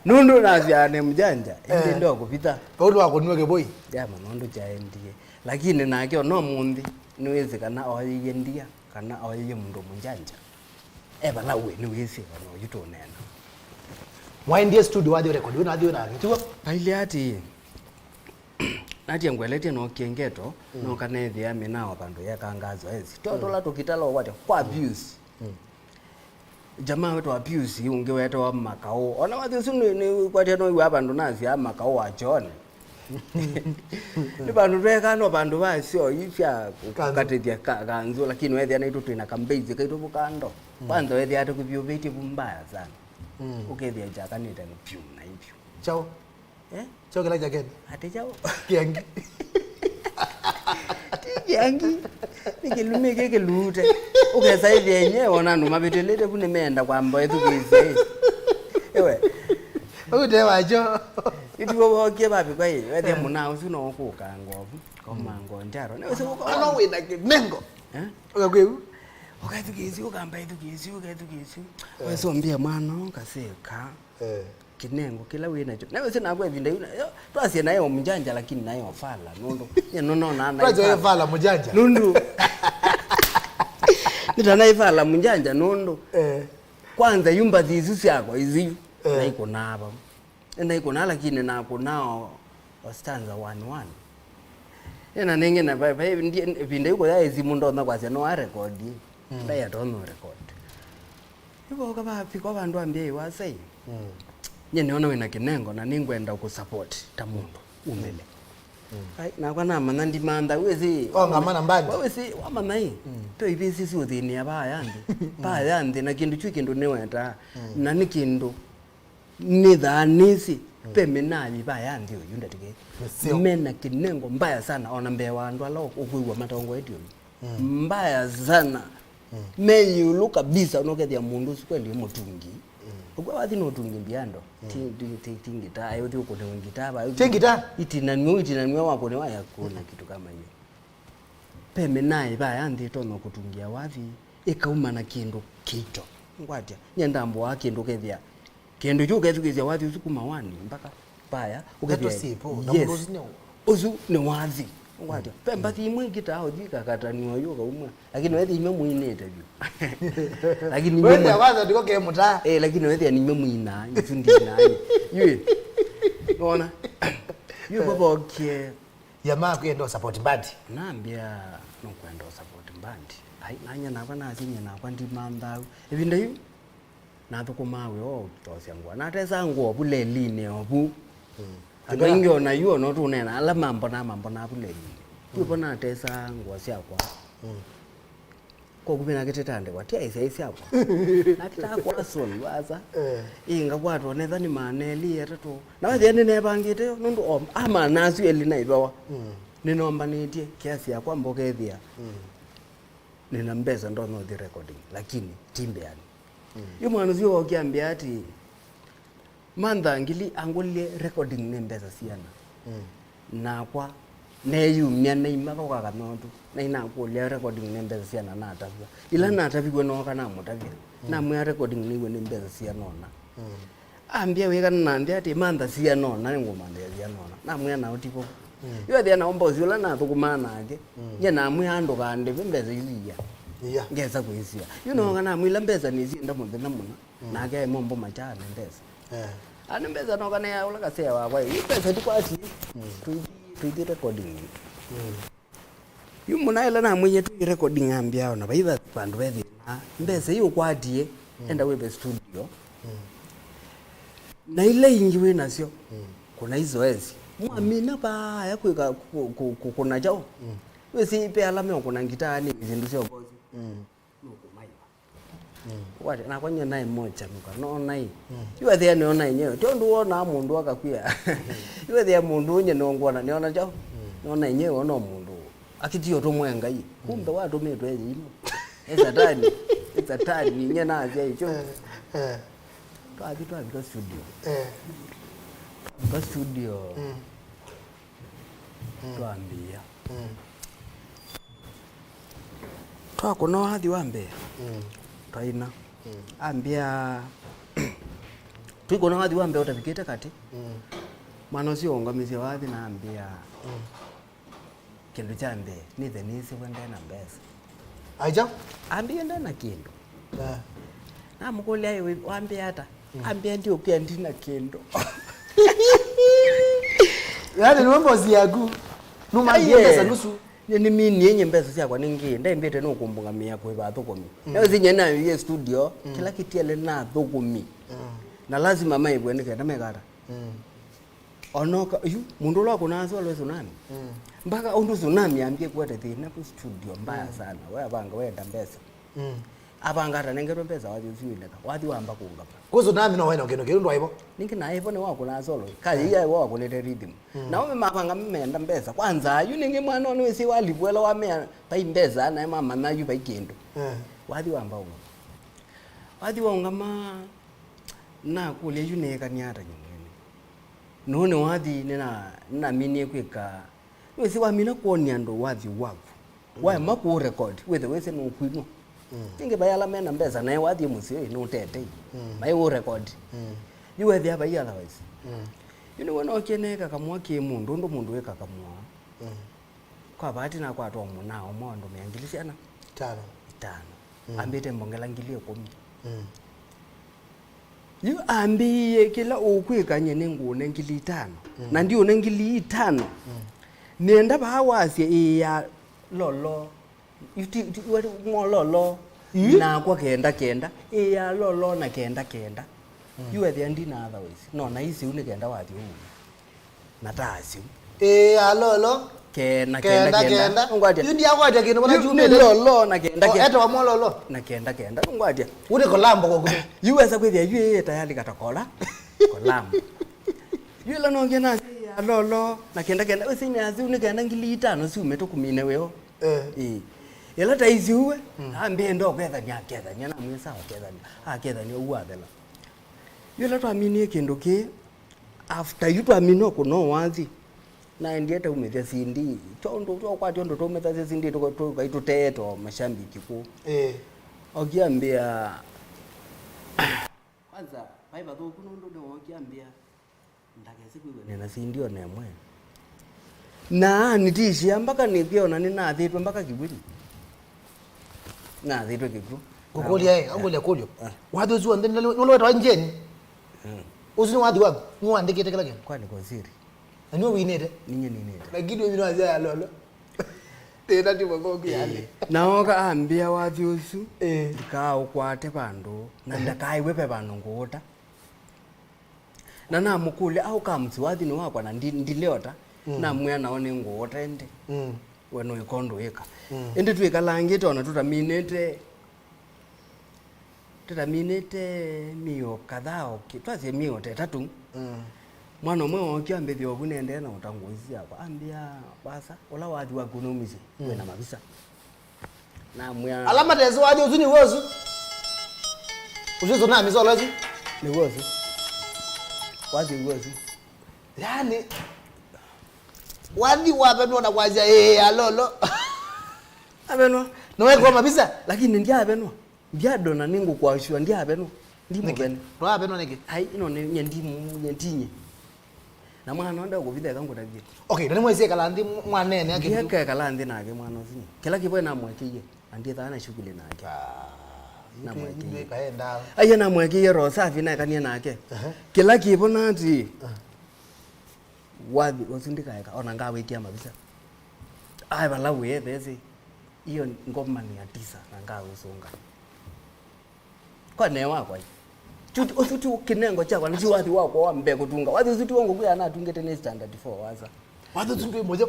Nũndũ nasyaa nĩ mjanja, ĩndĩ Eh. ndokũvitha. Vau nĩwakũniwe kĩvũi. Yama nũndũ kyaendie. Lakini nake ona ũmũnthĩ, nĩwĩsĩ kana oyĩie ndia, kana oyĩie mũndũ mũjanja. E vala ũĩ nĩwĩsĩ, ona oyu tũneena. Mwaendie studio wathi record, wĩ nathi wĩ nake, tiw'o? Vailye atĩ, natie ngweletie no kĩengeto, Mm. no kanethĩa mĩnao vandũ yekanga zoezi. Tyo Mm. tũla tũkitala ũkwatya, kwa views. Mm. Jamaa wĩtawa Pius, ũngĩ wetawa Makaũ. Ona wathi ũsu nĩ, nĩ kwatia no iwa vandũ nasya Makaũ wa John. Nĩ vandũ tweka no vandũ va syo, i sya Kanzũ. Kũkatĩthya ka-, kanzũ, lakini wethĩa naitũ twĩna kambeizi kaitũ vukando. Mm. Kwanza wethĩa tũkĩvyũvĩtye vu mbaya sana. Mm. Ũkethĩa njakanĩte vyũ na vyũ. Chao. Eh? Kyo kĩla kya Kenya. Ate chao. Kĩangi. Ti kĩangi. Nĩ kĩlumi kĩ kĩlute. Ũkesa ĩthĩa enyewe ona andũ mavĩtĩlĩte vu nĩmeenda kwamba ĩthukĩĩsye. Ewe. Ũte wacho. Ituo wokie vavi kwa ĩ. Wethĩa Eh. mũna ũsu no ũkũka ngovu. Koma ngo njaro. Nĩ ũsu ũko. Ano wĩna kĩnengo. Eh? Ũkakwĩu. Ũkethukĩĩsye, ũkamba ĩthukĩĩsye, ũkethukĩĩsye. Eh. Wesombia mwana, kaseka. Eh. Kĩnengo kĩla wĩ nakyo. Na wĩsĩ nakwa ĩvinda yu, yo, twasye naĩ o mjanja, lakini naĩ o fala, nũndũ, nye nũnonaa naĩ Kwanza wĩ fala. Fala mjanja. Nũndũ. Nĩta naĩ fala mjanja, nũndũ. Eh. Kwanza yu mbathi isu syakwa, isu yu, Eh. naikũnaa vau. Naikũnaa, lakini nakũnaa o, o stanza one one. Ena nengĩ na vai, vai, ndi-, ĩvinda yu kũya ĩsimũ ndonya kwasya no arekodi. Mm. Ndai atonya record. Nĩvoka vafika vandũ ambĩa ĩ wasai. Mm. Nye nĩona wĩna kĩnengo na nĩngwenda kũsupport ta mũndũ umĩle. Mm. Ai, nakwa namanya ndimantha, wĩsĩ. Oh, ngamana mbandi. Wĩsĩ, wamanya ĩ. Mm. Tyo ivĩsĩ siũthĩnĩa vaya nthĩ. Vaya nthĩ, na kĩndũ kyu kĩndũ nĩwetaa. Mm. Na nĩ kĩndũ nĩthaa nĩsĩ. Mm. Ve mĩnaathi vaya nthĩ ũyu ndatĩke. Nĩsyo. Mena kĩnengo mbaya sana, ona mbee wa andũ ala ũkwĩw'a matongoetye ũyu. Mm. Mbaya sana. Mm. Me ĩũlũ kabisa, ũnokethĩa mũndũ ũsu kweli mũtungi. Mm. Ũkw'a wathi no ũtungi mbiando. Mm. Ti, ti, ti, ti ngita, ayo thi ũkũnĩwe ngita, va, Ti ngita? Itinanw'a, itinanw'a wakũnĩwa ya kũna kitu kama hiyo. Pe mĩnaa ĩvaya nthĩ ĩtonya kũtungia wathi, ĩkauma na kĩndũ kĩito. Ngwatya, nyie ndambũaa kĩndũ kethĩa. Kĩndũ kyu ũkethukĩĩsya wathi ũsu kuma wani mpaka vaya, ũkethĩa, Ndeto syĩvo, na yes. Mũndũ ũsu nĩ ũ? Ũsu nĩ wathi. Ngwatya, pe mbathi imwe ikitaa ũthi ikakatanw'a ũyu ũkauma. Lakini wethi imwe mũinĩte vyũ. Lakini imwe Wethi mwa- awaza ndiko ke mũtaa. Eh, lakini wethi ni imwe mũinaa, isu ndinaa. Yui. Nona? Yui bobokie. Jamaa kwenda support band. Nambia nũkwenda support band. Ai, nanye nakwa nasinye nakwa ndimantha au. Ĩvinda yu, nathũkũmaa wĩa wa ũtosya ngũa. Natesaa ngũa vu lelinĩ o vu. Mm. Andũ aingĩ o na yu o no tũneena, ala mambonaa, mambonaa vu lelinĩ. Yu vo natesaa ngũa syakwa. Mm. Kwoku vena kĩtĩtandĩkwa, ti aisyaĩ syakwa. Nakĩtaa kwa sol, vasa. Eh. Ĩ ngakwatwa netha nĩ maana elĩ atatũ. Na wethĩa nĩnevangĩte yo, nũndũ o, a maana asu elĩ naivawa. Mm. Nĩnombanĩtye kiasi yakwa mbokethĩa. Mm. Nĩna mbesa ndonya ũthi recording, lakini ti mbĩanĩ. Mm. Yu mwana ũsu ũkĩambĩa atĩ, Mantha ngili angũlilye recording nĩ mbesa siana. Mm. Nakwa neeyumya naima vau Kakamotũ. Nainakũlya recording nĩ mbesa siana natavw'a. Ila Mm. nataviw'e nooka namũtavya. Mm. Namwĩa recording nĩw'e nĩ mbesa siana ũna. Mm. Ambĩa wĩkana na nthĩ atĩ mantha siana ũna, nĩngũmanthĩa siana ũna. Namwĩa nao ti vo. Mm. Yu ethĩa nao mbosi ũla nathũkũmaa nake. Mm. Nye namwĩa ndũkandĩve mbesa isu iya. Iya. Ngesa kwĩsia. Yu Mm. nooka namwĩla mbesa nĩsienda mũthenya mũna. Mm. Nake aimombo machaa nĩ mbesa. Eh. Ani mbesa noka ne ya ũla kasea wakwa. Yu mbesa ti kwati. Mm. Tũithi, tũithi recording. Mm. Yu mũna ĩla namwĩie tũi recording ambĩa ona vaiva vandũ ve thĩna. Mbesa yu ũkwatie, Mm. enda wĩve studio. Mm. Na ila ingĩ wĩ nasyo, Mm. kũna izoezi. Mwamina vaya kwĩka kũ-, kũ-, kũ-, kũna kyaũ. Mm. Wĩsĩ pe ala meũkũna ngitaa nĩ syĩndũ sya ũkosi. Mm. Nũkũmaiva. Mm. Wate, nakwa nye naĩ mocha nuka, nonai. Mm. Yu ethĩa nĩona inyewe, ti ũndũ wonaa mũndũ akakwĩa. Mm. Yu ethĩa mũndũ ũnye nongwona, nĩona kyaũ? Mm. Nona inyewe no mũndũ. Akĩtio tũmwe Ngai. Kumbe Mm. watũmĩtwe nyimu. Ĩ satani. Ĩ satani, nye nasya ikyo. Eh, eh. Twathi twavika studio. Eh. Twavika studio. Mm. Mm. Twambĩĩa. Mm. Twakũna wathi wa mbee. Mm. Twaina. Mm. Ambĩa, Tũikũna wathi wa mbee ũtavikĩte katĩ. Mm. Mwana ũsu ũngamisye wathi na ambĩa, mm, kĩndũ kya mbee, nĩthe nĩsĩ we ndena mbesa. Aija? Ambĩa ndena kĩndũ. Eh. Namũkũlya, "Ĩ, wambĩa ata?" Mm. Ambĩa, "Ndiũkĩa ndina kĩndũ." Yaani, nĩwe mbosi yaku. Nũmambie mbesa nusu. Nye nĩminie nye mbesa syakwa nĩngĩ, ndembĩte nũkũmbũngamĩa kũĩva athũkũmi. Mm. Nĩwĩsĩ nye naĩie studio, mm, kĩla kĩtiele na athũkũmi. Mm. Na lazima maĩvwe nĩ kenda mekata. Mm. Onoka, yu, mũndũ ũla wakũnaa solo tsunami. Mm. Mpaka ũndũ tsunami ambie kũete thĩna ku studio mbaya, mm, sana. We avanga wenda mbesa. Mm. Avanga atanengetwe mbesa wathi ũsu wĩleka. Wathi wamba kũngama. Ku tsunami no wena kĩndũ kĩu ndwaivo. Nĩngĩ naĩvo nĩ wakũnaa solo. Kaĩ, mm, iya wakũnĩte rhythm. Mm. Na ũme mavanga menda mbesa. Kwanza, yu nĩngĩ mwana ũnĩ wĩsĩ walipwela wamea vai mbesa, nae mamanya yu vai kĩndũ. Eh. Wathi wamba ũngama. Wathi waũngama, nakũlya yu nĩĩkany'a ata nyũmbenĩ. Nũũ nĩ wathi nĩna-, nĩnaminie kwĩka, nĩwĩsĩ wamina kwony'a andũ wathi waku. Mm. Waema kũũrekodi, wĩthe wĩsĩ nũkwinwa. Mm. Nĩngĩ vai ala mena mbesa, nae wathi mũsyĩ ũyũ nũtetei. Mm. Mai ũrekodi. Mm. Yu wethĩa vai otherwise. Mm. Yu nĩw'o nokie neeka kamũa kĩ mũndũ, ũndũ mũndũ wĩka kamũa. Mm. Kwa bahati nakwatwa mũnaa ũmwe wa ndũmĩa ngili syana? Itano. Itano. Mm. Ambĩte mbongela ngili ĩkũmi. Mm. Yu ambĩie kĩla ũkwĩka nye nĩngũũne ngili itano. Mm. Na ndiũne ngili itano. Mm. Nĩenda vaa wasye ĩĩ ya lolo. Yu ti, ti, we ti mololo. Ii? Nakwa kenda kenda. Ĩĩ ya lolo na kenda kenda. Mm. Yu ethĩa ndina otherwise. No na isi u nĩ kenda wathi ũu. Na ta asu. Ĩĩ, alolo. Ke-, na kenda, kenda, kenda, kenda. Ngwatya. Yu ndiakwatya kĩndũ mwana. Yu kiumĩle. Nĩ lolo na kenda, o, kenda. Etawa mololo. Na kenda, kenda. Ngwatya. Ute kolambo kwa kuno. Yu wesa kwĩthĩa yu ĩ tayari katakola. Kolambo. Yu ĩla nongia na ya lolo na kenda, kenda. Wĩsĩ nĩ asu nĩ kenda ngili itano siume tũkumine wĩo. Eh. Ĩĩ. Ĩla ta isu we. Mm. Ambĩe ndo kethania, kethania, na mwĩsa kethania. Akethania ũu athela. Yu ĩla twaminie kĩndũ kĩĩ, after yu twamina ũkũna wathi, naendie taumĩthya C D, kyo ũndũ twakwatya ũndũ taumĩthasya C D tũka-, tũkaitũteete o mashambiki kũu. Ĩĩ. Okiambĩa, kwanza, vai vathũku nũndũ nĩwokiambĩa, ndakese kwĩw'a nĩna C D ona ĩmwe. Na anitishia mpaka nĩkwĩa ona nĩnathĩtwe mpaka kĩw'ĩnĩ. Nathĩtwe kĩkw'ũ. Ngũkũlya, eh, ngũkũlya kũlyo. Eh. Wathi ũsu w'onthe nũla wetawa Njeni? Mm. Ũsu nĩ wathi waku? Nĩwandĩkĩte kĩla kĩndũ? Kwani kwa siri. Na nĩwe winĩte? Ninye ninĩte. Lakini ũthi nĩwasya ya lolo. Tena ti mũthũku yani. Eh. Na oka ambĩa wathi ũsu, eh, ndikaaũkwate vandũ, na, eh, ndakaiwe ve vandũ ngũũta. Na namũkũlya, "How comes wathi nĩ wakwa na ndi-, ndileota?" Mm. Namwĩa, "Nao nĩngũũta ĩndĩ. Mm. We nũĩka ũndũ wĩka." Mm. Ĩndĩ twĩkalangĩte ona tũtaminĩte, tũtaminĩte mĩo kadhaa, okay, twasye mĩo ta ĩtatũ. Mm. Mwana ũmwe wookie ambĩthya ũvu nendee na ũta ngũĩ syakwa. Ambĩa, "Vasa, ũla wathi waku nũmisye, mm, wĩna mavisa." Namwĩa. Ala matesĩ wathi ũsu nĩw'o ũsu. Ũsu tsunami solo ũsu. Nĩw'o ũsu. Wathi nĩw'o ũsu. Yaani, wathi wavenwa na kwasya, "Ĩĩ, alolo." Avenwa. Nĩwekwa mavisa? Lakini ndiavenwa. Ndiadona nĩngũkwashua, ndiavenwa. Ndi mũvene. Nĩkĩ? Ndwavenwa nĩkĩ? Ai, ĩno nĩ, nye ndi mu-, nye ndinye. Na mwana nde kũvitha eka ngũtavye. Okay, na nĩmwesi ekala nthĩ mwanene akĩtu. Ndieka ekala nthĩ nake mwana ũsu. Kĩla kĩvo namwekeie, na ndithaa na shughuli nake. Ah, namwekeie. Aiye namwekeie roho safi na ekanie nake. Aha. Kĩla kĩvo nati. Aha. Wathi ũsu ndikaeka, ona ngawĩkĩa mavisa. Ai, vala wĩ ethesĩ, iyo ngoma ni ya tisa, na ngawĩsũnga. Kwa nee wakwa. Chuti, ũsu ti kĩnengo kyakwa, nĩ ti wathi wakwa wa mbee kũtunga. Wathi ũsu ti wongo kwĩa natungĩte nĩ standard four wasa. Wathi ũsu ndwĩ mũyo.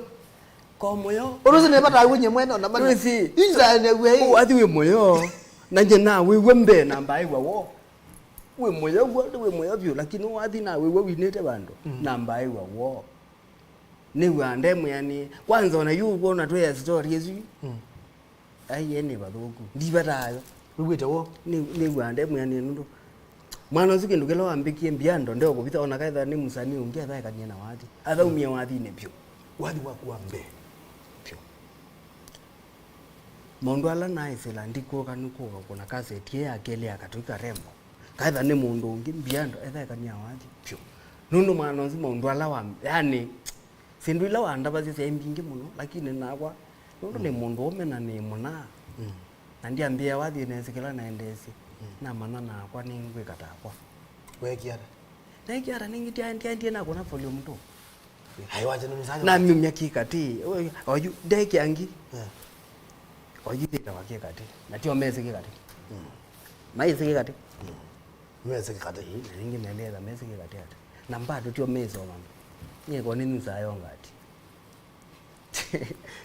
Ko mũyo. Ũndũ ũsu nĩ vata wĩ nye mwene ona mana. Nĩwĩsĩ. Inza ne wĩ. Wathi wĩ mũyo. Na nye na wĩw'e mbee na mbaĩw'a wo. Wĩ mũyo w'o, wĩ mũyo vyũ, lakini wathi na wĩw'a winĩte vandũ, mm, na mbaĩw'a w'o. Nĩw'aa nde mwĩanĩe. Kwanza ona yu ũkwona twĩa story ĩsu. Mm. Ai, ene vathũku. Ndivatayo. Wĩw'ĩte w'o? Nĩ, nĩw'aa nde mwĩanĩe nũndũ mwana ũsu kĩndũ kĩla wambĩkie mbiando nde ũkũvitha ona kaitha nĩ mũsanii ũngĩ athaekanie na wathi. Athaumie wathinĩ vyũ. Wathi waku wa mbee. Vyũ. Maũndũ ala naaĩsĩla ndikũka nĩ kũka kũna kaseti ĩ ya kelĩ ya Katũi Karembo. Either nĩ mũndũ ũngĩ, mbiando, etha ekania wathi vyũ. Nũndũ mwana ũsu maũndũ ala wa, yani, syĩndũ ila wandavasya syaĩ mbingĩ mũno, lakini nakwa, nũndũ nĩ mũndũ ũme na nĩ mũna, na ndyambĩĩa wathi nesĩ kĩla naendeesye, namanya nakwa nĩngwĩka takwa. Weekie ata? Neekie ata? Nĩngĩ ndyaendie nakũna volume two. Ai, wacha nĩ msanya. Namyumya kĩkatĩ. Oyu, ndekĩa ngĩ. Eh. Oyu thĩtawa kĩkatĩ. Na tio mesĩ kĩkatĩ. Mm. Maisĩ kĩkatĩ. Mm. Mesĩ kĩkatĩ. Ĩĩ, na nĩngĩ melĩtha mesĩ kĩkatĩ ata. Na mbado tio mesoma. Nyie ko nĩ nusaa yongati.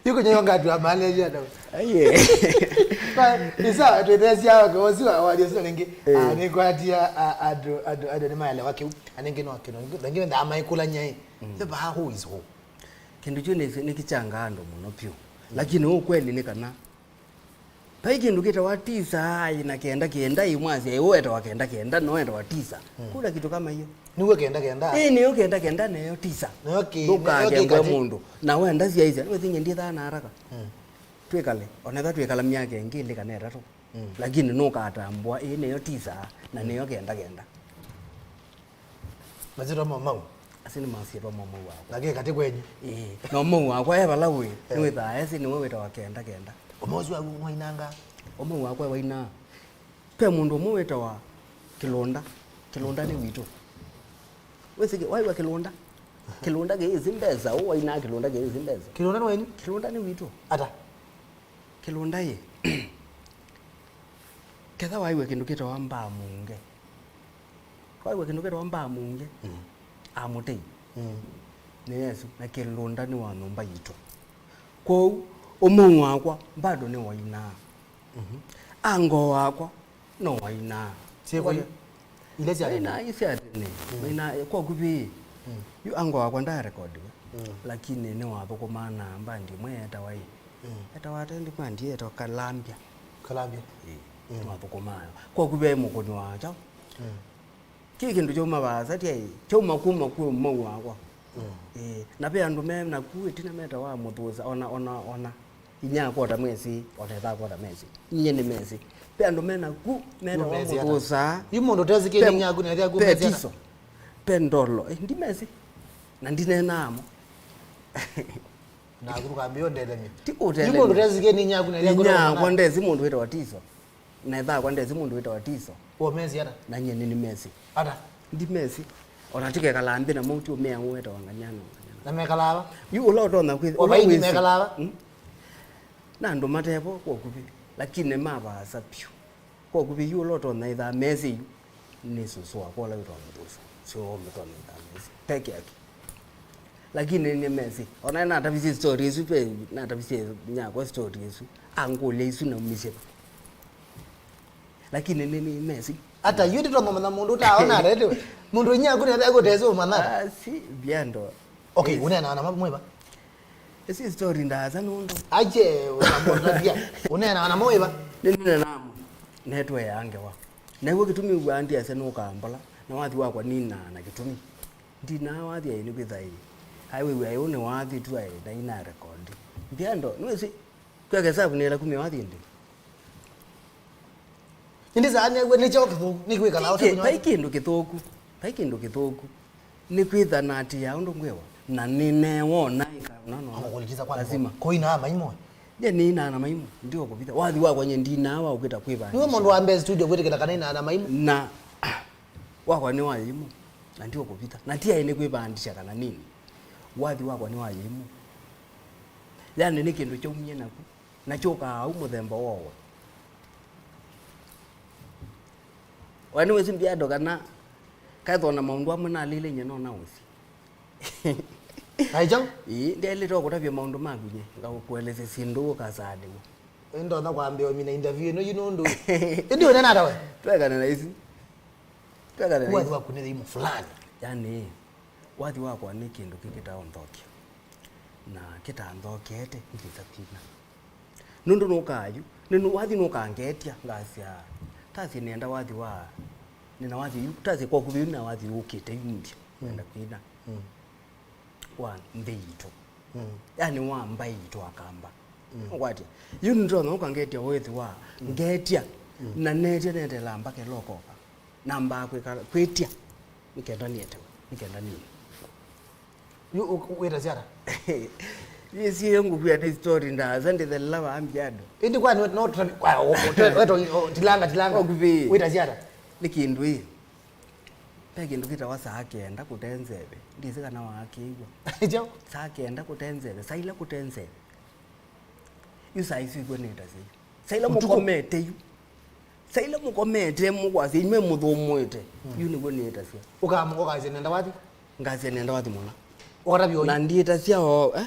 Yuko nyo yongati wa manager ata. Aiye. Ba, isa, twethesia, ko, si wa, wa, sio nĩngĩ. Eh. Ah, nĩ kwatia, ah, andũ, andũ, andũ nĩ maelewa kĩu. Anenge no kĩno. Nĩngĩ ndamaikũlany'a. Mm. Sasa who is who? Kĩndũ kyu nĩ, nĩkĩkyangaa andũ mũno vyũ. Mm. Lakini ũkweli nĩ kana, vai kĩndũ kĩtawa tisa, ai, na kenda kenda, ĩ mwasya, ĩ ũetawa kenda kenda, no etawa tisa. Mm. Kuna kitu kama hiyo. Nĩw'o kenda kenda. Ĩ, nĩyo kenda kenda, neyo tisa. Nĩyo kĩ-, ndũkake nĩyo kĩ ngwe katĩ. Mũndũ. Na wenda syaisya, nĩwĩthinye ndithaa na haraka. Mm. Twĩkale, onetha twĩkala myaka ĩngĩ ĩlĩ kana ĩtatũ. Mm. Lakini nũkatambũa, ĩ, nĩyo tisa, na nĩyo kenda kenda. Masyĩtwa mo mau? Asu nĩ masyĩtwa mo mau wakwa. Na kĩ katĩ kwenyu? Ĩĩ. Na ũmau wakwa e vala wĩ, eh, nĩwĩthaa esĩ nĩwe wĩtawa kenda kenda. Ũmau ũsu waku mwainanga? Ũmau wakwa e wainaa. Ve mũndũ ũmwe wĩtawa Kĩlũnda. Kĩlũnda nĩ witũ. Wĩsĩ kĩ-, waiwa Kĩlũnda? Kĩlũnda kĩĩsĩ mbesa, ũ wainaa Kĩlũnda kĩĩsĩ mbesa. Kĩlũnda nĩ wenyu? Kĩlũnda nĩ witũ. Ata? Kĩlũnda ĩ, ketha waiwe kĩndũ kĩtawa mbaa munge. Waiwe kĩndũ kĩtawa mbaa munge, mm, amũtei. Mm. Nĩ Yesũ, na Kĩlũnda nĩ wa nyũmba yitũ. Kwoou, ũmau wakwa, bado nĩ wainaa. Mhm. Ango wakwa, no wainaa. Syĩkwa ila sya tene. Maina isi ya tene. Mm. Maina kwa kuvi. Mm. Yu ango wakwa ndarekodiwe. Mm. Lakini nĩ wathũkũmaa na mbandi ĩmwe yetawa ĩ. Mm. Etawa atendi mbandi yetawa Kalambia. Kalambia. Ĩ. Mm. Nĩ wathũkũmaa. Kwa kuvi mũkũni wa kyaũ. Mm. Kĩ kĩndũ kyauma vaasa tyai. Kyauma kuma kwĩ mau wakwa. Mm. Ĩ. Na ve andũ me naku ĩtina metawa mũthũsa ona, ona, ona. Inyia kwota mwesi, ona ĩthaa kwota mesi. Nyie nĩ mesi. Ve andũ me naku, metawa mũthũsaa. Yu mũndũ ũtesikie nĩ inyia aku na ĩthe aku mesi ata? Tiso. Ve ndolo. Eh, ndi mesi. Na ndineenaa mo. Na aku tũkambia ũndelemye. Ti kũtelemya. Yu mũndũ ũtesikie nĩ inyia aku na ĩthe aku. Inyia akwa ndesi mũndũ wĩtawa Tiso. Na ĩthaa kwa ndesi mũndũ wĩtawa Tiso. Ũmesi ata? Na nyie nĩnĩmesi. Ata? Ndimesi. Ona tũkekala nthĩ namo tũũmea ũũ wĩtawa Nganyano, Nganyano. Na mekalaa va? Yu ũla ũtonya kwĩthĩa, ũla wĩsĩ. Mekalaa va? Mm? Na andũ matevo kwa ũkuvĩ, lakini nĩ ma vaasa vyũ. Kwa ũkuvĩ yu ũla ũtonya ĩthaa mesĩ yu. Nĩ sũsũ wakwa ũla wĩtawa Mũtũsa. Syo ũmũtonya ĩthaa mesĩ. Peke yake. Lakini nĩ mesĩ. Ona natavisye story ĩsu, ve natavisye nyakwa story ĩsu. Angũlya isu naumisye. Lakini nĩ, nĩ mesĩ. Ata yu nditonya mũmanya mũndũ ũtaona redio. Mũndũ inyia aku nĩ ekũtesĩ ũmanya. Ah, si, viando. Okay, uneenaa na mamwĩva? Ĩsi story ndaasa nũndũ. Aje, unamwona pia. Uneenaa na mwĩva? Nĩ nene namo. Netweaa ngewa. Nĩw'o kĩtumi w'aa ndiasya nũkambola, na wathi wakwa ninaa na kĩtumi. Ndinaa wathi aĩ nĩkwĩtha ĩ. Aĩ wĩw'a ĩ ũnĩ wathi tu aĩ na ina record. Mbiando, nĩwĩsĩ, kweka hesabu nĩla kumya wathi ĩndĩ. Ĩndĩ saa nĩw'o nĩ kyaũ kĩthũku, nĩ kwĩkala ũte kũnywa. Vai kĩndũ kĩthũku, vai kĩndũ kĩthũku. Nĩkwĩtha na atĩ ya ũndũ ngwĩwa, na nĩneewona ĩka, no, no, no. Amũkũlikisa kwa lazima. Kũinaa maimũ. Nye nĩinaa na maimũ, ndiwa kũvitha. Wathi wakwa nye ndinaa wa ũkĩta kwĩvandisha. Nĩwe mũndũ wa mbee studio kwĩtĩkĩla kana inaa na maimũ. Na, ah, wakwa nĩ wa yĩimũ, na ndiwa kũvitha. Na ti aĩ nĩ kwĩvandisha kana nini. Wathi wakwa nĩ wa yĩimũ. Yani nĩ kĩndũ kyaumie naku, na kyũkaa au mũthemba wowe. We nĩwĩsĩ mbiando kana kaĩthwa na maũndũ amwe nalĩle nye no naũsĩ. Ai kyaũ? Ĩĩ, ndyaĩlĩte o kũtavya maũndũ maku nye, ngakũelesya syĩndũ ũkasaanĩw'a. Ĩĩ, ndonya kwambĩa ũmina interview ĩno yu nũndũ. Ĩndĩ ũnena ata we? Twekane na isu. Twekane na isu. Wathi waku nĩ thimo fulani. Yani, wathi wakwa nĩ kĩndũ kĩkĩtaonthokya. Na kĩtanthokete, ngĩsa kwina. Nũndũ nũkaa yu, nĩ nũ-, wathi nũkangetya, ngasya, tasi nenda wathi wa, nĩna wathi yu, tasi kwa kũvĩ yu na wathi ũkĩte yu nthĩ, nenda kwina. Mm. Wa nthĩ yitũ. Mm. Yani wa mbaĩ yitũ akamba. Mm. Ũkwatya. Yu nĩtonya ũkangetya wĩthĩwa, mm, ngetya, mm, na netya netela mpaka ĩla ũkoka. Nambaa kwĩkala, kwĩtya, nĩ kenda nĩetewe, nĩ kenda nĩe. Yu ũ-, wĩtasya ata? Yĩsie ngũkwĩa nĩ story ndaasa ndĩthelela vaa mbyando. Ĩndĩ kwa nĩ no tũtavi-, kwa, o, o, twe-, weto, o, tilanga, tilanga. Wakuvĩ. Wĩtasya ata? Nĩ kĩndũ ĩ. Ve kĩndũ kĩtawa saa kenda kũte nzeve. Ndĩsĩ kana wakĩw'a. Kyaũ? Saa kenda kũte nzeve, saa ila kũte nzeve. Yu saa isu ikw'o nĩtasya yu. Saa ila mũkomete yu. Saa ila mũkomete mũkwasya inyw'ĩ mũthũmũĩte. Yu nĩw'o nĩtasya. Ũkam-, ũkasya nenda wathi? Ngasya nenda wathi mũna. Ũkatavya ũi? Na ndiĩtasya o, eh?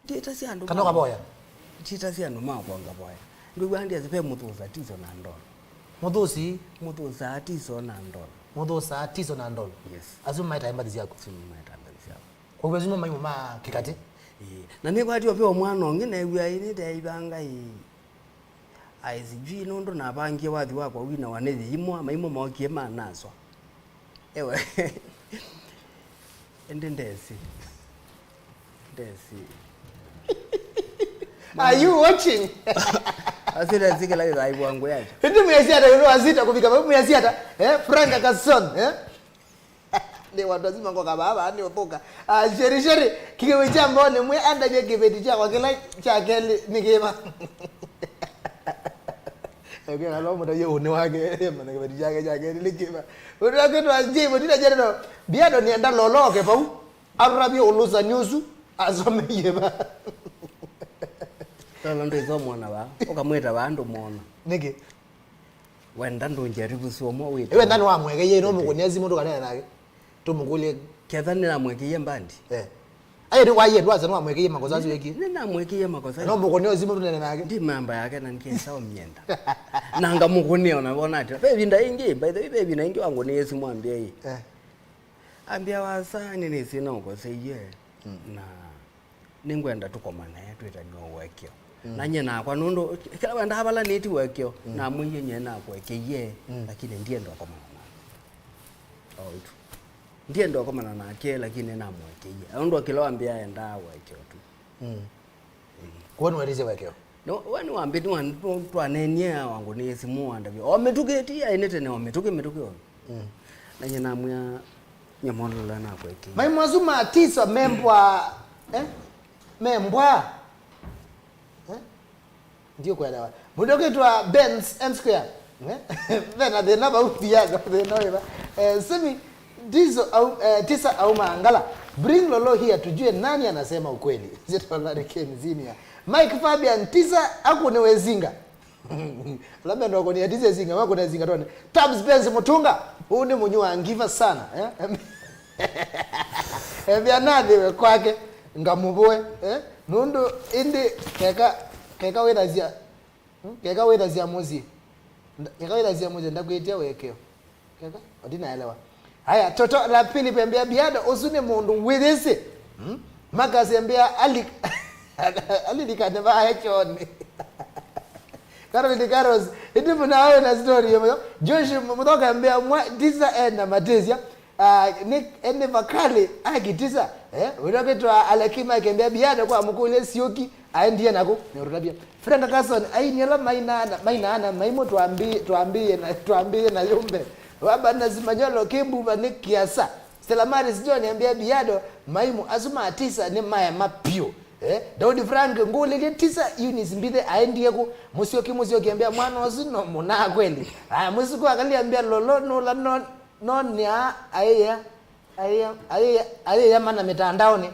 Ndiĩtasya andũ. Kana ũkavoya? Ndiĩtasya andũ makwa ngavoya. Ndwĩw'aa ndiasya ve mũthũsa tiso na ndolo. Mũthũsi? Mũthũsa tiso na ndolo. Mũthũsa tiso na ndolo? Yes. Asu maetae mbathi syaku? Asu maetae mbathi syaku. Kwa hivyo, asu nĩmo maimũ ma kĩkatĩ? Ĩĩ. Na nĩkwatyo ve o mwana ũngĩ neew'a ĩ nĩteĩvanga ĩ. Aĩ sijui nũndũ navangie wathi wakwa wina wa nĩ yĩimwa, maimũ mookie manaswa. Ewe. Ĩndĩ ndesĩ. Ndesĩ. Are you watching? Asi ndesĩ kĩla kĩkaĩvwa ngũ yake. Ĩndĩ mwĩasya ata ĩũlũ wa Zita kũvika vau mwĩasya ata? Eh, Frank Akason, eh? Nĩ watu wazima ngoka baba, nĩ ũthũka. Ah, Sheri, Sheri, kĩkĩwĩ kya mbone mwe andavye kĩveti kyakwa kĩla kya kelĩ nĩ kĩva? Ekĩra lo mũtavye ũnĩ wake, mana kĩveti kyake kya kelĩ nĩ kĩva? Ũndũ wake twa Jay, mũtina jere no. Biado nĩenda loloke vau. Arũtavye ũlũsani ũsu, asomeie va? Lolo ndwĩsomona va, ũkamwĩta va ndũmona. Nĩkĩ? Wenda ndũnjaribu somo wĩte. Ĩwe nthani wamwekeie, no mũkũnia simu tũkanene nake. Tũmũkũlye. Ketha nĩnamwekeie mbandi. Eh. Aye nĩ waye ndwasa no amwekeie makosa asu eki. Nĩnamwekeie makosa. No mũkũnia simu tũnene nake. Ndi mamba yake na nikesa omyenda. Na ngamũkũnia ona bona ati. Ve vinda ingi, by the way, ve vinda ingi wangu nĩ simu ambia hii. Eh. Ambia wasa nĩ nĩsĩ no ũkoseie. Mm. Na nĩngwenda tũkomane twĩtanĩe ũekeo. Mm. Na nyie nakwa nũndũ kĩla wendaa vala nĩti ũekeo, mm, namwĩie nyie nakũekeie, mm, lakini ndienda ũkomana nake. O ĩtu. Ndienda ũkomana nake, lakini namũekeie. Nũndũ kĩla wambĩa endaa ũekeo tu. Mm. Ĩĩ. Kwa nĩwetisye ũekeo? No, we nĩwambĩtie, nĩwa-, twanenie wangu nĩ simu wandavya. O mĩtũkĩ ti yaĩ nĩ tene, o mĩtũkĩ, mĩtũkĩ o. Mm. Na nyie namwĩa, nyamolola nakwekei. Mai mwasu ma tisa membwa, eh? Membwa. Eh? Ndio kuelewa. Mũndũ ũkĩtwa Benz M Square. Eh? Vena thĩna vau pia, thĩna wĩva. Eh, Simi, Tiso au, eh, tisa auma Angala. Bring Lolo here tujue nani anasema ukweli. Zito Larry Ken Senior. Mike Fabian, tisa akũnĩwe zinga. Labda ndo kũnĩa tisa zinga, wakũnĩa zinga tone. Tabs Benz Mutunga, huu ni mũnyũ wa ngiva sana, eh? Embia nathiwe kwake, ngamũvũe, eh? Nũndũ ĩndĩ keka, keka wĩthasya, hmm? Keka wĩthasya mũsyĩ. Nda-, keka wĩthasya mũsyĩ, ndakwĩtya wekeo. Keka, ndinaelewa. Haya, Toto la Philip embia Biado, ũsu nĩ mũndũ wĩyĩsĩ. Hmm? Makasi embia ali-, alilikane vae choni. Caroline Carlos, ĩndĩ mũnawe na story yo. Josh Muthoka embia mwa tisa ena matĩsya. Ah, nĩ, ene vakali akitisa. Eh, ũrĩa ũkĩtwa Alekima akĩmbia Biado kwa mũkũlye Siũki aendie nako. Nĩ ũtũtavya. Frank Carson, aini ala mainaana, mainaana, maimũ twambi-, twambie na, twambie na yumbe. Waba na Simanyolo, kĩmbuva nĩ kĩasa. Stella Maris John ambia Biado, maimũ asu ma tisa nĩ maema piũ. Eh, Daudi Frank, ngũlĩlye tisa Eunice Mbithe aendie kũ? Mũsyoki, Mũsyoki ambia mwana ũsu no mũnaa kweli. Aya, Mũsuku akali ambia Lolo nũla no, no nĩa aĩa. Ayĩya, ayĩya, ayĩya mana mĩtandaonĩ.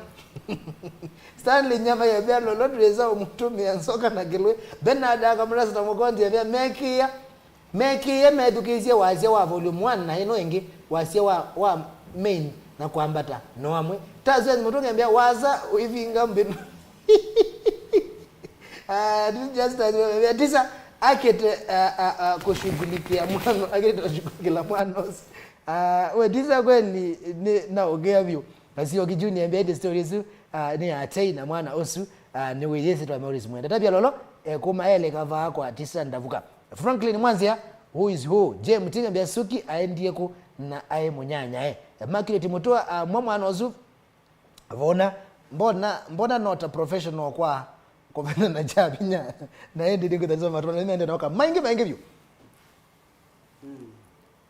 Stanley Nyama yambĩa Lolo twĩsa ũmũtũmĩa nzoka na kĩlũĩ. Bernard akamũrasa na mũkonzi yambĩa mekĩĩa, mekĩĩe methukĩĩsye wasya wa volume one na ĩno ĩngĩ wasya wa, wa main na kwambata no amwe. Taswens Mũtũngĩ ambĩa wasa ũivinga mbĩnũ. Ah, this is just a, tisa akĩte, ah, ah, ah, kushughulikia mwano, akĩte kushughulikia mwano. Ah, we, tisa kweli nĩ na ũkĩa vyũ. Nasio Kijuni ambia ĩndĩ story ĩsu, ah, nĩ ya Tei na mwana ũsu, ah, nĩ wĩyĩsĩ twa Maurice Mwenda. Tabia Lolo, eh, kuma ele kavaa kwa tisa ndavuka. Franklin Mwanzia, who is who? Je, Mutinga mbia Suki aendie ku na aĩ mũnyanyae? Eh, Immaculate Mutua, ah, mwa mwana ũsu, Vona, mbona, mbona not a professional kwa kũvena na kya vinya? Na ĩndĩ nĩngwĩthanĩsya matũla nĩmende noka maingĩ maingĩ vyũ. Mm.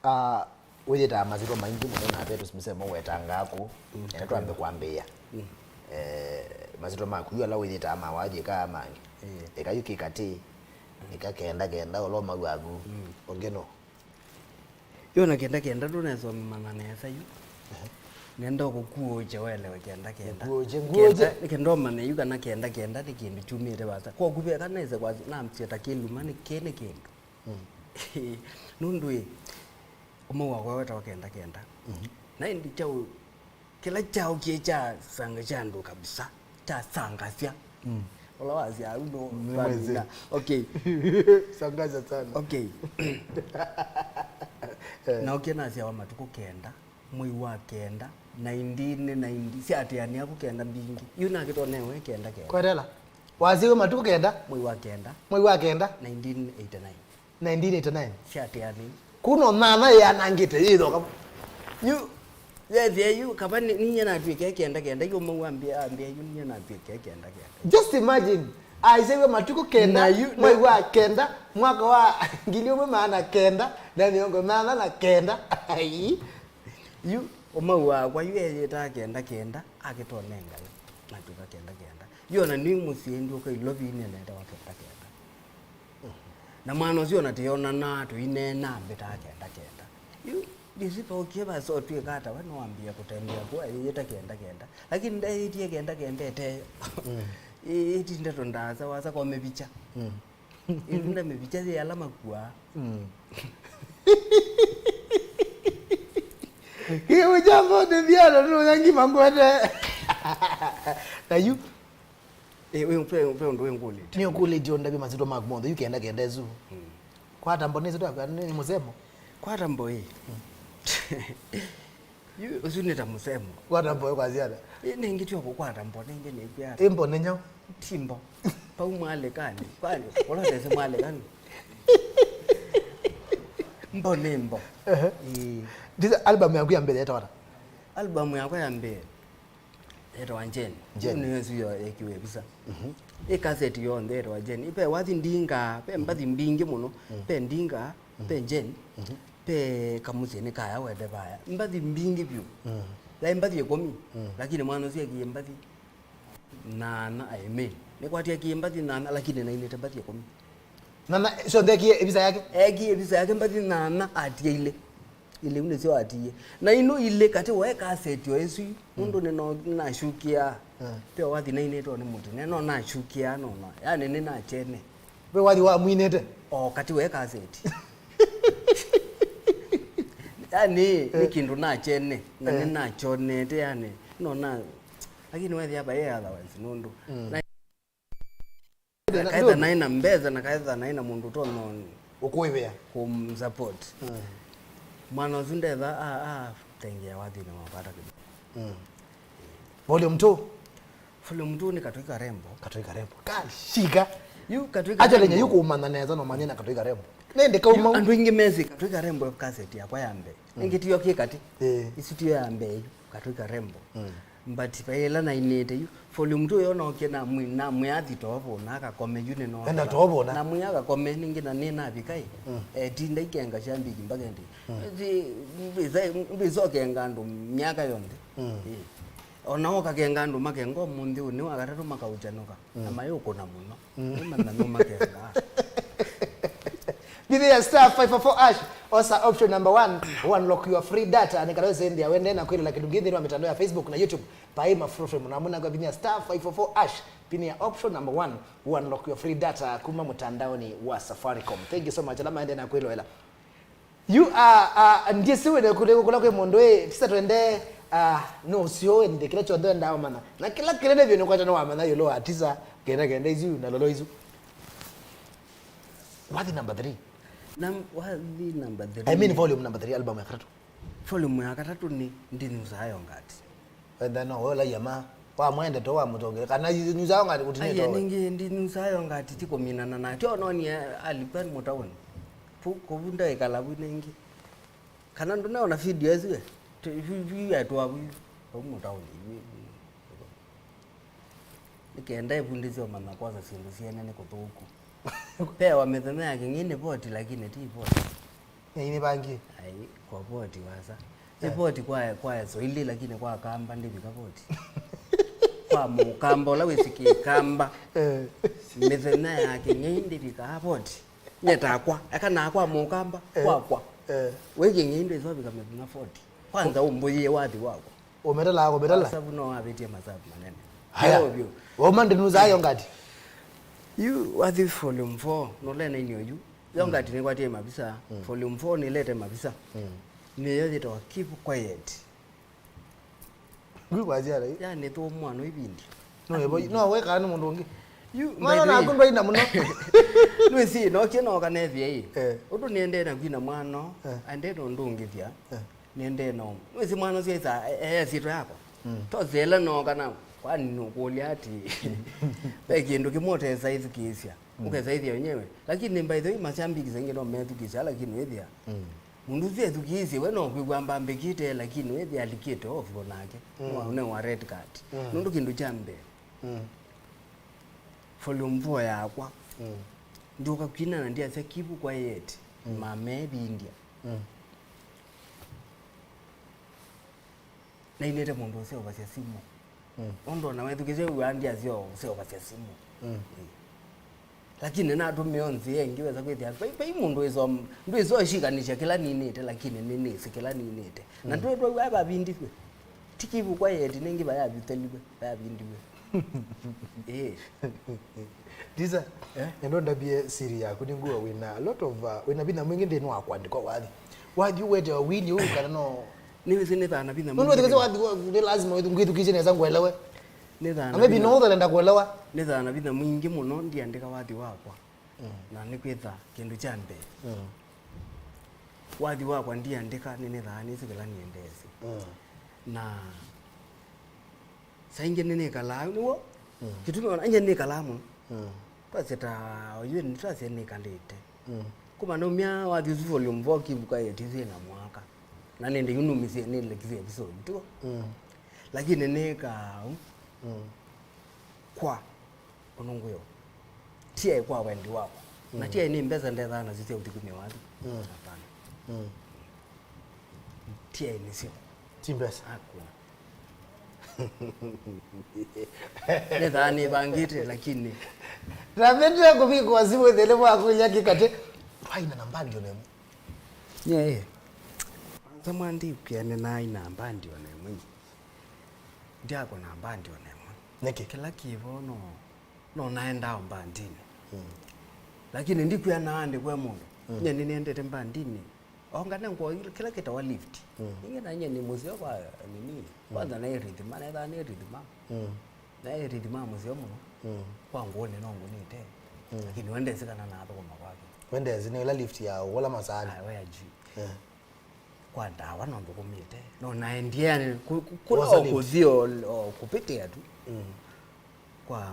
Ah, wĩyĩtaa masyĩtwa maingĩ mũno na ve tũmĩsemo wetangaa kũu. Mm. Enda twambe kwambĩĩa. Mm. Eh, masyĩtwa maku yu ala wĩyĩtaa ma wathi ĩkaa mangĩ. Eh. Ĩka yu kĩ katĩ. Mm. Ĩka kenda kenda ũla ũmau waku. Mm. Ũngĩ no. Yo na kenda kenda ndũnesa ũmĩmanya nesa yu. Ehe. Nenda ũkũkuũkya welewe kenda kenda. Nguũkye, nguũkye. Kenda, nĩ kenda ũmanye yu kana kenda kenda nĩ kĩndũ kyumĩte vasa. Kwa kuveka nese kwa namsya ta kĩluma nĩ kĩ nĩ kĩndũ. Mm. Nũndũ ĩ, ũmwe wakwa wetawa kenda kenda. Mhm. Na ĩndĩ kyaũ, kĩla kyaũkie kyasanga kya andũ kabisa, kyasangasya. Mm. Ũla wasya au no nĩ mwezi. Twamina. Okay. Sangaza sana. Okay. Eh. Na ũkie nasyawa matukũ kenda, mwei wa kenda, nineteen ninety, syaatĩanĩa ku kenda mbingĩ. Yu nakĩtonewe kenda kenda. Kwetela. Wasyiwe matukũ kenda? Mwei wa kenda. Mwei wa kenda? Nineteen eighty-nine. Nineteen eighty-nine. Syaatĩanĩ. Kuno nana yanangĩte yĩthoka. Yu, yethĩa yu, kava ni, ninyie natw'ĩke kenda kenda, yu mau ambĩa, ambĩa yu ninyie natw'ĩke kenda kenda. Just imagine, aisaiwe matukũ kenda, na yu, mwei wa kenda, mwaka wa ngili ũmwe maana kenda, na mĩongo nana na kenda. Ai. Yu, ũmau wakwa, yu eyĩtaa kenda kenda, akĩtonengala, natw'ĩka kenda kenda. Yu ona nĩ mũsyĩ ndũka ilovi nĩnetewa kenda kenda. Na mwana ũsu ona tĩyonanaa tũineena mbĩtaa kenda kenda. Yu ndĩsĩ vaũkie vasa ũtw'ĩka ata we nowambĩĩa kũtembea kũu ayĩyĩta kenda kenda. Lakini ndaĩtie kenda kenda ĩteyo. Mm. Ĩ-, ĩti ndeto ndaasa wasa kwa mĩvicha. Mm. Ĩvinda mĩvicha yĩ ala makuaa. Mm. Kĩw'ũ kya mbonĩ vyalo nũya ngima ngwete. Na yu. Ĩ, wĩ, ve, ve ũndũ wĩngũlĩtye. Nĩ ũkũlĩtye ũndavye masyĩtwa maku monthe, yu kenda kenda ĩsu. Mm. Kwata mbo nĩ ĩsyĩtwa yaku, nĩ mũsemo? Kwata mbo ĩ. Mm. Yu, ũsu nĩ ta mũsemo. Kwata mbo ĩ kwa syana. Ĩ, nĩngĩ tyo kũkwata mbo, nĩngĩ nĩkwĩa ata? Ĩ mbo nĩ nyaũ? Ti mbo. Pau mwalĩkanĩ. Kwani, ũlotese mwalĩkanĩ. Mbo nĩ mbo. Ehe. Ĩ. Ndisa album yaku ya mbee yetawa ata? Album yakwa ya mbee. Yetawa Jane. Jane. Nĩyo ĩsu yo yekiwe ĩvisa. Mhm. Ĩ kaseti yonthe yetawa Jane. Ve wathi ndingaa, ve mbathi mbingĩ mũno. Mm. Ve ndingaa, ve Jane, ve kamũsyĩ nĩ kaya wende vaya. Mbathi mbingĩ vyũ. Mm. Yaĩ mbathi ĩkũmi, mm, lakini mwana ũsu ekie mbathi nana, I mean. Nĩkwatie ekie mbathi nana, lakini nainĩte mbathi ĩkũmi. Nana, syonthe ekie ĩvisa yake? Ekie ĩvisa yake mbathi nana atie ilĩ. Ilĩ u nĩsyo atie. Na ino ilĩ katĩ wa kaseti o ĩsu, nũndũ nĩno-, nĩnasyukĩaa. Mm. Ve wathi nainĩtwe nĩ mũtĩ, neno nasyukĩaa, nona. Yani nĩnachene. Ve wathi wamwinĩte? O katĩ wa kaseti. Yani, nĩ kĩndũ nachene, na nĩnachonete, yani, nona. Lakini wethĩa vaĩ otherwise, nũndũ. Mm. Na kaetha naĩ na mbesa na kaetha naĩ na mũndũ tono ũkũĩvĩa kũmsupport. Mm. Mwana ũsu ndetha a, a, thengia wathinĩ wakwa ata kĩndũ. Mm. Volume two. Volume two nĩ Katũi Karembo. Katũi Karembo. Kashika. Yu Katũi Karembo. Actually, yu kũmanya nesa no manye na Katũi Karembo. Nende kauma. Yu andũ aingĩ mesĩ Katũi Karembo kaseti yakwa ya mbee. Mm. Ĩngĩ tiyo kĩ katĩ. Eh. Ĩsu tiyo ya mbee yu. Katũi Karembo. Mm. But vaĩ ĩla nainĩte yu, volume two yo nookie namwĩ-, namwĩa athi too vũna akakome yu nĩnooka. Enda too vũna. Namwĩa akakome nĩngĩ na nĩnavika ĩ. Mm. Etinda ikenga sya mbiki mbaka ĩndĩ. Mm. Thi-, ndwĩsa-, ndwĩsokenga andũ myaka yonthe. Mm. Ĩ. Ona ũkakenga andũ makenga ũmũnthĩ ũnĩ wa katatũ makaũkyanũka. Mm. Na mayũkũna mũno. Mm. Nĩmanya nũmakengaa. Nĩthĩa star five four four hash, osa option number one, unlock your free data, nĩ kana wĩsĩ nthĩa wende na kwĩlĩla kĩndũ kĩĩ nthĩnĩ wa mitandao ya Facebook na YouTube. Paĩ Mafurofre mũno amwe nakwa vinya star five four four hash, pinia option number one, unlock your free data kuma mũtandaonĩ wa Safaricom. Thank you so much, ala maende na kwĩloela. Yu, ah, ah, ndyĩsĩ wĩna kũlĩ kũla kwĩ mũndũ ĩ, tisa twende, ah, nũsyo ĩndĩ kĩla kyonthe wendaa ũmanya. Na kĩla kĩnene vyũ nĩ kwata nĩwamanya ĩũlũ wa tisa, kenda kenda isu, na lolo isu. Wathi number three. Nam-, wathi number three. I mean volume number three, album ya katatũ. Volume ya katatũ nĩ Ndinyusaa Yogati. Wenda no, we ũla yama, wa mwende to wa mũtongere, kana nyusaa yogati kũtinĩtwe. Aiye, ningĩ ndinyusaa yogati ti kũminana na, ti ononie alipwa nĩ mũtaũni. Pu-, kũvu ndaĩkala vu ningĩ. Kana ndũneona video ĩsu, eh? Tu-, vi-, vi-, yatwa vu, vu mũtaũni. Nĩ kenda ĩvundĩsye ũmanya kwanza syĩndũ syene nĩ kũthũku. Pewa mĩthenya ya kĩng'ei nĩ voti, lakini ti voti. Ngai nĩ vangi. Ai, kwa poti wasa. Nĩ Eh. Poti kwa kwa Swahili, lakini kwa Kamba ndivika poti. Kwa Mukamba ũla wĩsĩ Kĩkamba. Eh. Mĩthenya ya kĩng'ei ndivikaa poti. Nye takwa, eka nakwa Mukamba, eh, kwakwa. Eh. We kĩng'ei ndwĩsovika mĩthenya forty. Kwanza ũmbũyĩe wathi wakwa. Ũmetala, ũmetala. Masavu no wavĩtie masavu manene. Haya. Ovyo. Woma ndinu za yongati. Yu wathi volume four, nũlenainio yu. Yongati nĩkwatie mavisa, mm, volume four nĩlete mavisa. Mm. Nĩyo yĩtawa Keep Quiet. Ngwi kwa ziara hii. Ya nĩ tu mwana ivindi. No, ebo, no, we kana nĩ mũndũ ũngĩ. Yu, mwana by the way, naku ndwaina mũno. Nĩwĩsĩ, no kĩ no kanethia ĩ. Eh. Ũndũ nĩendee na kwina mwana, eh, aendee na ũndũ ũngĩ thia. Eh. Nĩendee no. Nĩwĩsĩ mwana ũcio esa, e, e, syĩtwa yakwa. Mm. Tosele no kana, kwani nũkũlya ati, ve kĩndũ kĩmwe ũtesa ĩthukĩĩsya. Mm. Ũkesa ĩthĩa wenyewe. Lakini by the way, mashabiki saingĩ no methukĩĩsya, lakini wĩthĩa. Mm. Mũndũ ũsu ethukĩĩsye, we no kwĩw'a mbambĩkĩte, lakini wĩthĩa alikĩte off o nake. Mm. No anewa red card. Mm. Nũndũ kĩndũ kya mbee. Mm. Volume four yakwa. Mm. Ndũka kwina na ndiasya Keep Quiet. Mm. Mamevindya. Mm. Nainĩte mũndũ ũseũvasya simũ. Mm. Ũndũ ona wethukĩsya wĩw'aa ndiasya ũseũvasya simũ. Mm. Ĩ. Lakini natũmĩe nzĩa ĩngĩ wesa kwĩthĩa vai, vai mũndũ wĩso-, ndwĩsoshikanisya kĩla ninĩte, lakini nĩnĩsĩ kĩla ninĩte. Na, mm, ndwĩtwa wĩw'aa vavindĩw'e. Ti Keep Quiet nĩngĩ vayavitheliw'e, vayavindiw'e. Ĩĩ. Tisa, eh? Nendo ndavye siri yaku, nĩngwĩwa wĩna a lot of, uh, wĩna vinya mwingĩ nthĩnĩ wa kũandĩkwa wathi. Wathi ũwetewa wini ũu kana no? Nĩwĩsĩ nĩthaa na vinya. Nũndũ mwingĩ. Wĩthĩkĩsya wathi waku nĩ lazima wĩthukĩĩsye nesa ngũelewe. Nĩthaa na vinya. Na maybe no ũthele ndakuelewa. Nĩthaa na vinya mwingĩ mũno ndiandĩka wathi wakwa. Mm. Na nĩkwĩtha kĩndũ kya mbee. Mm. Wathi wakwa ndiandĩka nĩnĩthaa nĩsĩ kĩla nĩendeesye. Mm. Na saa ingĩ nĩnĩkalaa nĩw'o. Mm. Kĩtumi ona nye nĩkalaa mũno. Mm. Twasye ta oyu nĩtwasye nĩkalĩte. Mm. Kuma naumya wathi ũsu volume four Keep Quiet ĩsu ĩna mwaka. Na nĩndĩ yu numisye nĩlekisye episode, tiko? Mm. Lakini nĩkaa ũu. Mm. Kwa ũnũngũyo. Tiaĩ kwa wendi wakwa. Na, mm, tiaĩ nĩ mbesa ndethaa nasyo sya ũthikumya wathi. Mm. Hapana. Mm. Tiaĩ nĩsyo. Ti mbesa. Hakuna. Nĩthaa nĩvangĩte, lakini. Navendile kũvikwa simũ ĩthele mwakũlya kĩkatĩ. Ndwaina na mbandi ona ĩmwe. Nyie. Kwanza mwandikwĩa nĩnaina mbandi ona ĩmwe. Ndyakũna mbandi ona ĩmwe. Nĩkĩ? Kĩla kĩvo no, no naendaa mbandinĩ. Mm. Lakini ndikwĩa naandĩkwe mũndũ. Mm. Nyie nĩnĩendete mbandinĩ. Onga nengwa kĩla kĩtawa lift. Mm. Ningĩ na nyie nĩ mũseo kwa nini? Mm. Kwanza naĩ rhythm, naethaa nĩ rhythm. Mm. Naĩ rhythm mũseo mũno. Mm. Kwa ngũnĩ no ngũnĩte. Mm. Lakini wendesĩ kana nathũkũma kwake. Wendesĩ nĩ ĩla lift ya ũla masaani. Awe ya juu. Eh. Kwa ndawa no nthũkũmĩte. No naendie yani kũ-, kũ-, kũla Wosa o lift. Kũthi o, o kũpĩtĩa tu. Mm. Kwa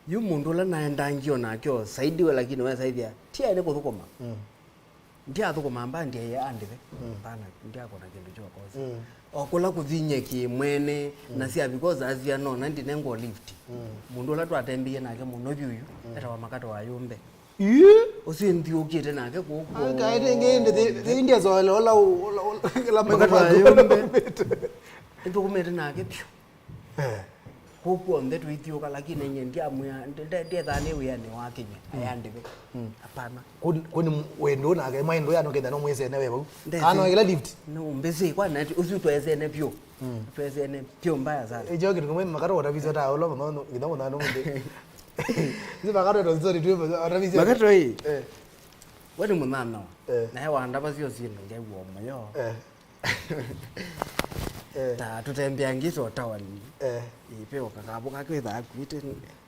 yu mũndũ ũla naendangie o nake o saidiwe, lakini wesaithia tiaĩ nĩ kũthũkũma. Mm. Ndiathũkũma mbandi ya andĩve. Mm. Pana, ndiakona kĩndũ kyokosi. Mm. O kũla kũthi nye kĩmwene, mm, na sya because asia no na ndinengwa lift. Mm. Mũndũ ũla twatembie nake mũno vyũ yu, mm, etawa Makato wa Yũmbe. Ĩĩ? Ũsu nthiũkĩte nake kũkũ. Akaete ĩngĩ ĩndĩ, thĩ, thĩ India zoele ola, ola, ola, ola Makato wa Yũmbe. Nĩtũkũmĩte nake vyũ. Eh. Kũu kw'onthe tũithiũka, lakini nye ndiamwĩa, nde-, nde-, ndethaa nĩ wĩanĩ wa Kenya, mm, ayandĩve. Mm. Hapana. Kũni, kũni wendo nake, maendo yano Kenya no mwĩsene we vau. Ndesĩ. Kana no ĩla lift. No, mbesĩ, kwa na ũsu twesene vyũ. Mm. Twesene vyũ mbaya sana. Ĩkyo kĩndũ kĩmwe Makato watavisya ta ũla mũno, nginya mũno mũndũ. Nĩ Makato ndo story tu, watavisya. Makato ĩ. Eh. We nĩ mũnyanyawa. Eh. Naye wandavasya ũsinde ngew'a mũyo. Eh. Eh. Ta tũtembeangĩte o taoni. Eh. Ĩĩ, ve o kakavũ kakwĩthaa akuĩte.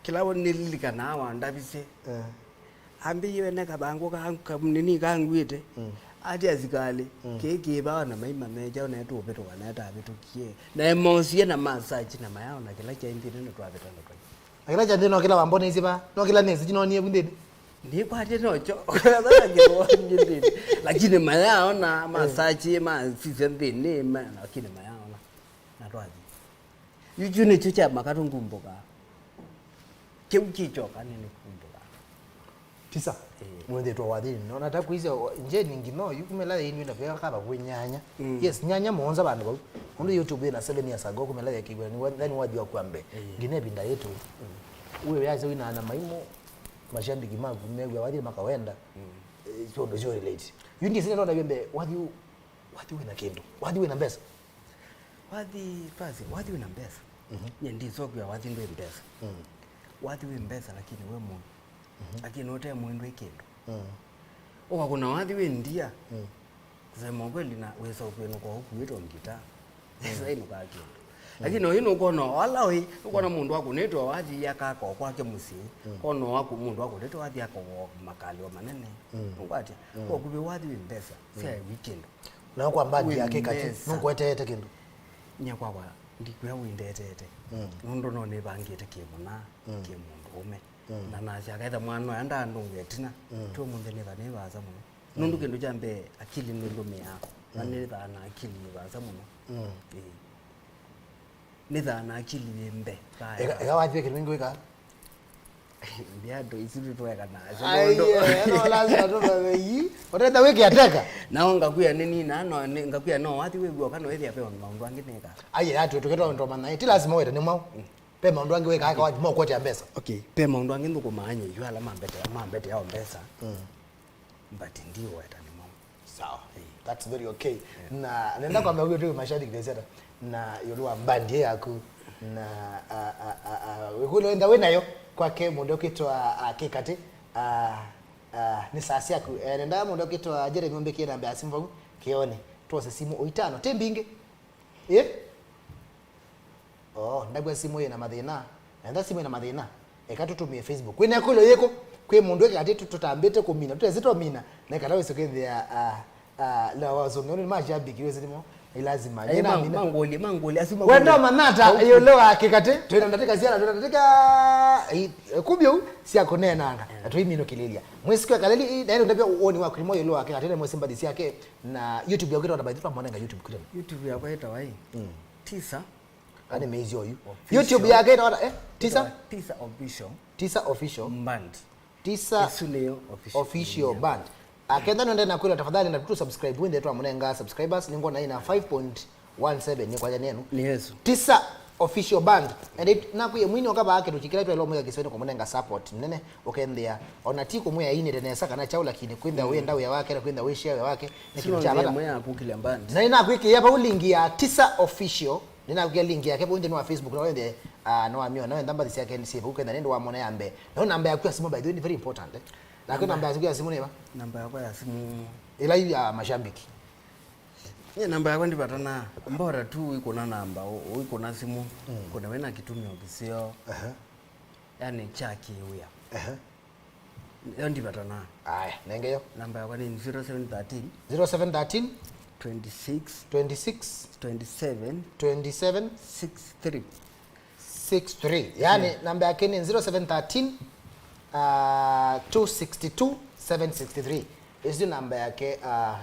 Kĩla nĩlilikanaa wandavisye. Eh. Ambĩie ene kathangũ ka, ka, nini kanguĩte. Mm. Ati asikalĩ, mm, kĩĩ kĩva na maima meja, na tũvĩtũka na tavĩtũkie. Na emosie na masachi na mayao na kĩla kyaĩ nthĩnĩ na twavĩta na twai. Na kĩla kya nthĩ no kĩla wamboneisye vaa, no kĩla nĩsĩ kĩnonie vu nthĩnĩ. Nĩkwatĩte nokyo. Lakini mayaona, eh, masachi, masisya nthĩnĩ, ma-, lakini mayaona. Na twathi. Yu kyu nĩkyo kya Makato ngumbũka. Kĩu kĩkyoka nĩ nĩkumbũka. Tisa. Eh. Mwĩthĩtwa wathinĩ. Nona ta kwĩsya, o, Jane nginya oyu, kumela yainw'e na vea kava kwĩ nyanya. Mm. Yes, nyanya mũonza vandũ vau. Nũndũ YouTube ĩna seven years ago, kumela yekĩw'a, ni wa-, then wathi wa kwa mbee. Mm. Nginya ĩvinda yĩtũ. Mm. Wĩ wĩasya wĩna ana maimũ, mashabiki maku mew'a wathi makawenda. Mm. Eh, so, ndo sio relate. Yu ndiye sina nona yembe, wathi u-, wathi wĩna kĩndũ. Wathi wĩna mbesa. Wathi, basi, wathi wĩna mbesa. Mhm. Nye ndisokwĩa wathi ndwĩ mbesa. Mm. Wathi wĩ mbesa, lakini we mũndũ. Mhm. Lakini ũte mũndũ ĩ kĩndũ. Mm. Ũkakũna wathi wĩ ndia. Mm. Kusema ukweli na wĩsa ũkwĩnũka ũkuĩtwe ngita. Mm. Sasa inũkaa kĩndũ. Mm. Lakini oyu nũkwona wala ũĩ, nũkwona mũndũ akũnĩtwe wathi akaka kwake mũsyĩ. Mm. Kona waku mũndũ akũnĩtwe wathi akawa makalio manene. Mm. Nũkwatya, mm, kwa kuvĩ wathi wĩ mbesa, mm, sya wĩ kĩndũ. Na kwa mbandi yake kati, nũkweteete kĩndũ? Nye kwakwa, ndikwĩa wĩndetete. Mm. Nũndũ no nĩvangĩte kĩmũna, mm, kĩ mũndũ ũme. Mm. Na nasya, ketha mwana ũyũ andandũnge ĩtina, mm, twĩ mũnthĩ nĩtha nĩ vaasa mũno. Nũndũ, mm, kĩndũ kya mbee, akili nĩlũmĩaa. Na, mm, nĩthaa na akili yĩ vaasa mũno. Mm. Ĩĩ. Nĩthaa na akili yĩ mbe. Eka, eka wathie kĩndũ kĩngĩ wĩkaa? Ndia andũ isu tũtweka nasyo. Ai, nũndũ eh, no, lazima tũmanye. Ũtenda wĩke ateka? Nao ngakwĩa nĩ nina, no, nĩ, ngakwĩa no wathi wĩw'o kana wĩthĩa ve maũndũ angĩ nĩka. Ai, atwĩ tũkĩtwa ndo mana, ti lazima wete nĩ mau. Mm. Pe maũndũ angĩ wĩkaa aka wathi mokwetea mbesa. Okay, pe maũndũ angĩ nthũkũmaa nye yu ala mambetea, mambetea o mbesa. Mm. But ndiũweta nĩmo. Sawa. Eh. That's very okay. Yeah. Na nenda kwamba huyo tu mashabiki ndio zeta na yolua bandi yaku na a a a a wikulo enda we nayo kwake mũndũ ũkĩtwa a, Kĩkatĩ a a nĩ saa syaku. Eh, nenda mũndũ ũkĩtwa Jeremy Ombeki namba ya simu vau kioni. Tuose simu o itano. Ti mbingĩ. Eh? Oh, ndagwa simu yĩna mathĩna. Nenda simu yĩna mathĩna. Eka tũtũmĩe Facebook. Kwĩna ĩkũlyo yĩkũ? Kwĩ mũndũ ĩkatĩ tũ-, tũtambĩte kũmina. Tũtesĩ twamina. Na ĩkatĩ wĩsĩ kwĩthĩa, ah, ah, la wazungu. Nĩ mashabiki wĩsĩ nĩmo. Ni lazima. Aye, nyina ma-, mina. Mangũlye, mangũlye, asu mangũlye. Wendo manata, yũlũ wa Kĩkatĩ. Twĩna ndatĩka syana, twĩna ndatĩka, eh, kumbi ũu, sya kũneenanga. Na tũiminũkĩlĩlya. Mwĩsĩ kwa kaleli, na ĩno ndavya woni wa kũrimo yũlũ wa Kĩkatĩ, na mwĩsĩ mbathi syake. Na YouTube yaku ĩtona by the way, twamonenga YouTube kĩtena. YouTube yakwa ĩtawa ĩ. Mm. Tisa. Ani mezi oyu. Official. YouTube yake ĩtona, eh? Tisa? Ĩtawa Tisa Official. Tisa Official. Band. Tisa Isu nĩyo Official. Official Band. Akenda nende na kwĩla tafadhali na tu subscribe wende twa mũnenga subscribers nĩ ngona ina five point one seven nĩ kwa nenu. Nĩ Yesu. Tisa Official Band. And it, na kuye mwini okaba ake tukikira pia lo mwega kisoni kwa mũnenga support nene. Ũkethĩa, ona ti kũmwĩa ainĩte nesa kana kyaũ, lakini kwĩthĩa wĩenda wĩa wake na kwĩthĩa wĩshĩa wĩa wake nĩ kĩndũ kya vata. Sino nĩ ĩmwe ya kũkĩlya mbandi. Na nĩnakwĩkĩĩa vau link ya Tisa Official, nĩnakwĩkĩa link yake vau nthĩnĩ wa Facebook, na wĩthĩe, ah, nĩwamĩona, wenda mbathi syake syĩ vau, kwĩthĩa nĩndĩ wamona ya mbee. Na namba yaku ya simũ, by the way, nĩ very important, eh. Naku namba yaku ya simũ nĩ va? Namba yakwa ya simũ. Ĩla yu ya mashabiki. Nye namba yakwa ndivatana, mbora tu wĩkũna namba, ũ-, wĩkũna simũ, mm, kũna wĩna kĩtumio kĩseo. Aha. Yani kya kĩwĩa. Ehe. Yo ndivatana. Aya, nenge yo. Namba yakwa nĩ zero seven thirteen. Zero seven thirteen. Twenty-six. Twenty-six. Twenty-seven. Twenty-seven. Six three. Six three. Yani, yeah, namba yake nĩ zero seven thirteen, uh, two six two, seven six three. Ĩsu namba yake, uh,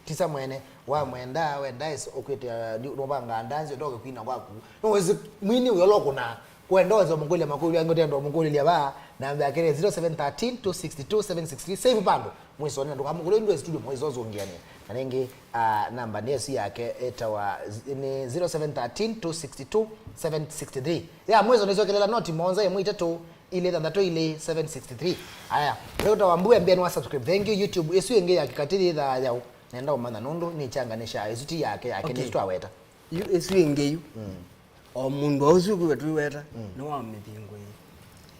Tisa mwene, wamwenda, wenda ĩsu ũkwĩte, uh, nũvangaa ndanzi, ũtoke kwina kwaku. Nũwĩsĩ mwini ũyũ ũla ũkũnaa. Kwenda wĩsa ũmũkũlya makũlyo angĩ, ũtenda ũmũkũlĩlya vaa, namba yake nĩ zero seven thirteen, two six two, seven six three. Save vandũ, mwĩsone na ndũkamũkũlye ndwĩ studio, mwĩsa ũzũngĩanĩa. Na nĩngĩ, uh, namba nĩ ĩsu yake ĩtawa, nĩ zero seven thirteen, two six two, seven six three. Ya mwĩso nĩsyokelela noti mũonza ĩmwe itatũ, ilĩ thanthatũ ilĩ seven six three. Aya, rĩu ta wambua mbia nĩ wa subscribe. Thank you, YouTube. Ĩsu ĩngĩ ya Kĩkatĩ yĩthaa yaũ? Nenda ũmanya nũndũ nĩ changanisha. Ĩsu ti yake, yake, okay, nĩsu twaweta. Yu ĩsu ĩngĩ yu. Mm. O mũndũ ũsu kwĩwe twĩweta, mm, nĩ wa mĩthingo ĩĩ.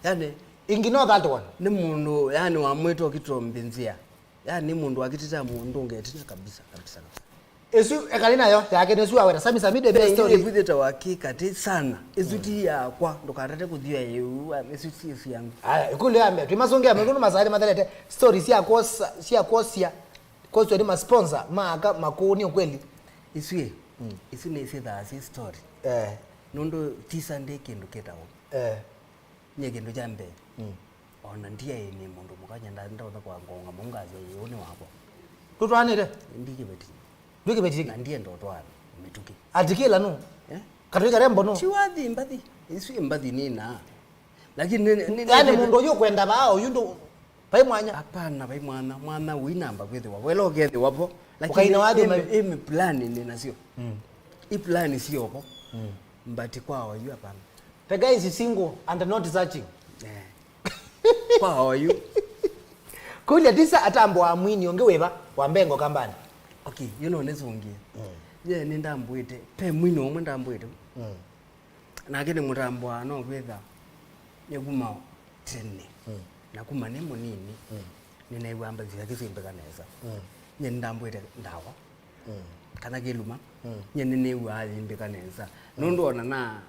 Yani, ĩngĩ no that one. Nĩ mũndũ, yani, wamwĩtwa kĩtombi nzĩa. Yani, nĩ mũndũ wakĩtĩta mũndũ ũngĩ ĩtina kabisa, kabisa, kabisa. Ĩsu ekalĩ nayo, yake nĩsu aweta. Sami, Sami, the best story. Ĩngĩ ĩkwĩthĩte wa Kĩkatĩ sana. Ĩsu ti yakwa, ndũkatate kũthia ĩu, ĩsu ti ĩsu yangu. Aya, ĩkũlyo ya mbee, twĩmasũngĩa mekũnũ masaĩlĩ mathelete. Story sya kwosa, sya kwosya, kwoswa nĩ ma sponsor, ma aka, makũũ, nĩ ũkweli. Ĩsu ĩ, mm, ĩsu nĩ syĩthaa syĩ story. Eh. Nũndũ Tisa ndĩ kĩndũ kĩtawa. Eh. Nye kĩndũ kya mbee, mm, ona ndiaĩ nĩ mũndũ mũka, nyenda ndonya kwa ngonga mũngazi ũyũ nĩ wakwa. Ndũtwaanĩte? Ndi kĩveti. Ndwĩ kĩveti kĩngĩ? Na ndienda ũtwaa mĩtũkĩ. Ati kĩla nũ? Eh? Katũi karembo nũ? Ti wathi mbathi. Ĩsu ĩ mbathi nĩ naa. Lakini nĩ, nĩ, nĩ, yani nĩ mũndũ ũyũ kwenda vaa ũyũ ndũ Vai mwanya? Hapana, vai mwanya. Mwanya ũinamba kwĩthĩwa. Wela ũkethĩwa vo. Lakini ũkaina wathi ĩmĩ, ĩmĩ plan nĩ nasyo. Mm. I plan sio vo. Mm. But kwa oyu hapana. The guy is single and not searching. Eh. Kwa oyu. Kũlya Tisa atambũaa mwini ũngĩ wĩva wa Mbengo Kambani? Okay, you know, nĩsũngĩe. Mm. Ye nĩndambũĩte. Pe mwini ũmwe ndambũĩte. Mm. Nake nĩmũtambũaa no kwĩtha nĩ kuma tene. Mm. Na kuma nĩ mũnini. Mm. Nĩneew'aa mbathi syake syĩmbĩka nesa. Mm. Nye nĩndambũĩte ndawa. Mm. Kana kĩluma. Mm. Nye nĩnĩw'aa yĩmbĩka nesa. Mm. Nũndũ ona na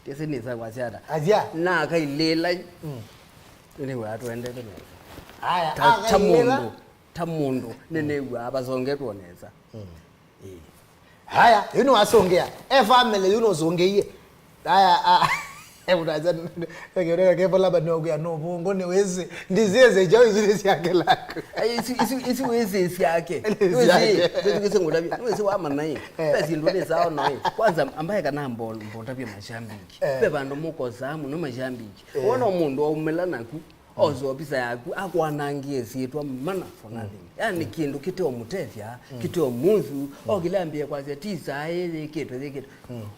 Tiesi nĩsa kwasya ata. Asya. Na akailĩla. Mm. Nĩnĩw'aa twendete nesa. Aya, ta, ta akailĩla. Mũndũ, ta mũndũ, mm, nĩnĩw'aa vasongetwe nesa. Mm. Ĩĩ. Haya, yu nĩwasũngĩa. E family, yu nũsũngĩie. Haya, a, e mũtaja, e kĩũrĩa kĩvolaba nĩũkwĩa nũvũngũ nĩwĩsĩ. Ndisiĩsĩ kyaũ isu nĩ syake laku. Ai, isu, isu, isu wĩsĩ syake. Nĩ syake. Nĩwĩsĩ, nĩwĩsĩ ngũtavya. Nĩwĩsĩ wamanaĩ. Eh. Pesi ndũ nĩ sawa naĩ. Kwanza, ambaye kana mbo, mbotavya mashambiki. Eh. Ve vandũ mũkosaa mũno mashambiki. Eh. Wona mũndũ aumĩla naku. Ose ovisa yaku akwanangie syĩtwa mana for nothing. Yani kĩndũ kĩteũmũtethya, kĩteũmũthu, okĩla ambĩe kwasya, "Ti saa ĩĩ yĩkĩtwe, yĩkĩtwe."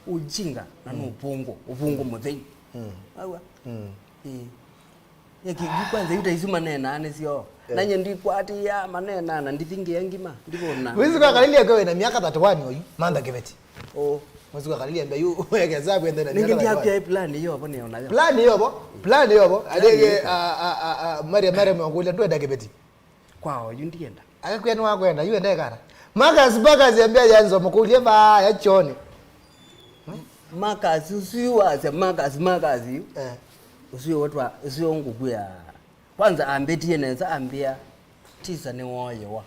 Ũjinga na nĩ ũvũngũ, ũvũngũ mũthei. Awa. Ĩĩ. Yaki, yu kwanza yu ta isu maneenaa nĩsyo. Na nye ndikwatĩĩa maneenaa na ndithingĩa ngima, ndivona. Wĩsĩ kwa Kalili akiwa na miaka thirty-one oyu, Mantha Kĩveti. Oh. Mwezi kwa Kalili ambia yu, weke hesabu ende na nĩngĩ miaka ndiakwĩa thirty-one. Plan iyo vo nĩyo nayo. Plan iyo vo, plan iyo vo. Plan adege iyo. A, a, a, a, Maria, Maria mwakulia, ndwenda Kĩveti. Kwao, yu ndienda. Akakwĩa nĩ wakwenda, yu ende kana. Marcus, Marcus ambia yanzo, mũkulie vaa, ya choni. Marcus, usu yu wasya, Marcus, Marcus yu. Eh. Usu yu wetwa, usu yu ngũkwĩa. Kwanza ambĩtie nesa, ambĩa, "Tisa nĩwooyĩwa."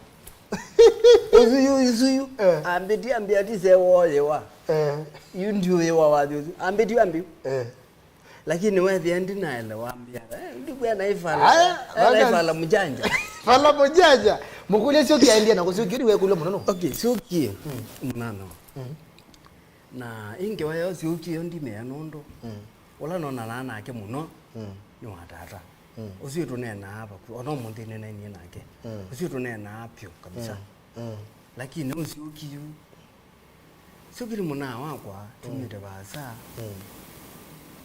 Ũsu yu, ũsu yu. Eh. Ambĩtie, ambĩa, "Tisa ewooyĩwa." Eh. Yu ndiũyĩwa wathi ũsu. Ambĩtie, ambĩ. Eh. Lakini wethĩa ndinaelewa, ambĩa, "Eh, ndikwĩa na ifala." Aya, eh, na ifala mjanja. Fala mjanja. Mũkulia sio kiaendia na kũsio kiri wekũlio mũno no. Okay, sio kie. Mm. Mũnano. Mm. Na ĩngĩ wa yo syũkie yo ndimea nũndũ ũla nonanaa nake mũno nĩ wa tata. Ũsu tũneenaa vaku, ona ũmũnthĩ nĩnaenie nake. Ũsu tũneenaa pyũ kabisa. Lakini ũsyũki yu, syũki nĩ mũnaa wakwa, tumĩte vaasa.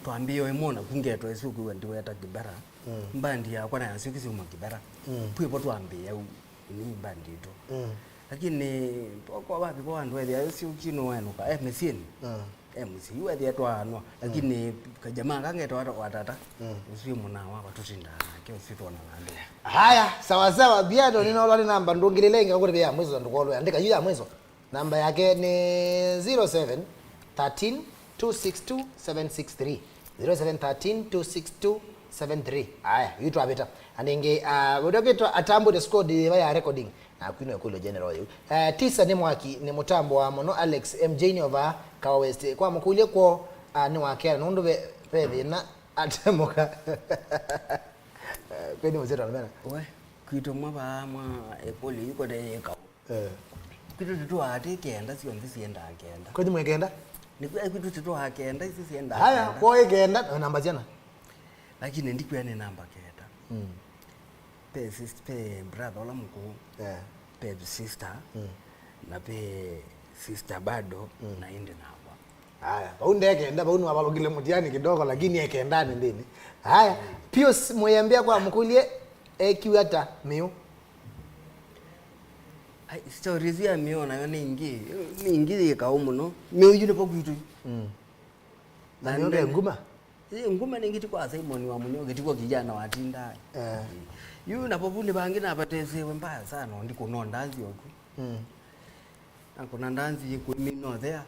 Twambĩĩe ĩmwe naku ngetwa ĩsyũki we ndiweta Kibera. Mbandi yakwa na ya syũki syuma Kibera. Twĩvo twambĩĩa u. Ni band itũ. Lakini poko wapi kwa andũ ethĩa syũki nũenũka e mĩsyĩnĩ. E mũsyĩ yu ethĩa twaanwa, lakini kajamaa kangetwa watata. Ũsu mũnaa wakwa tũtindaa nake, ũsu twona nandũ. Haya, sawa sawa, Biano, ninaola nĩ namba ndũngĩlĩle inga kũrĩ ya mwiso ndũkolwe andĩka yu ya mwiso. Namba yake nĩ zero seven thirteen two six two seven six three. Zero seven thirteen two six two seven three. Aya, yu twavĩta. Anenge, uh, ũdokĩtwa atambũte squad yĩva ya recording. Na kwino ĩkũlyo general yu. Uh, Tisa nĩ mwaki, nĩ mũtambo wa mũno Alex M J nĩ ova Kawa West. Kwa mũkũlye kwo, uh, nĩ wakea nũndũ ve, ve thĩna atemoka. Uh, kwĩni mũzito anamena. We, kwitũ mwa vaa mwa ĩkũlyo yu kote yĩka. Eh. Kwitũ tũtwaa atĩ kenda syonthe siendaa kenda. Kwenyu mwĩ kenda? Nĩ kwĩ-, kwitũ tũtwaa kenda, isu siendaa kenda. Haya, kwa ĩ kenda, na namba syana? Lakini ndikwĩa nĩ namba kenda. Mm. Pe sis-, pe brother ũla mũkũũ. Eh. Pe sister. Mm. Na pe sister bado, mm, na ĩndĩ nakwa. Haya, vau ndekenda, vau nĩwavalũkile mũtiani kidogo, lakini ekendani ndĩni. Haya, Pius Mũyambĩa kwa mũkũlye, ekiwe ata mĩũ? Ai, stories ya mĩũ nayo nĩ ingĩ, nĩ ingĩ yĩ kaũ mũno. Mĩũ yu nĩ vo kwitũ. Mm. Na na nĩ ũndũ nene. Nguma? Ĩ, nguma nĩ ngĩti kwa Simon wa Mũnyo, ngĩti kwa kijana wa Tinda. Eh. Yu na vo vu nĩ vangĩ napatesewe mbaya sana, ndikũnonda nzioku. Mm. Na kuna ndanzi yĩ kũimina ũthea.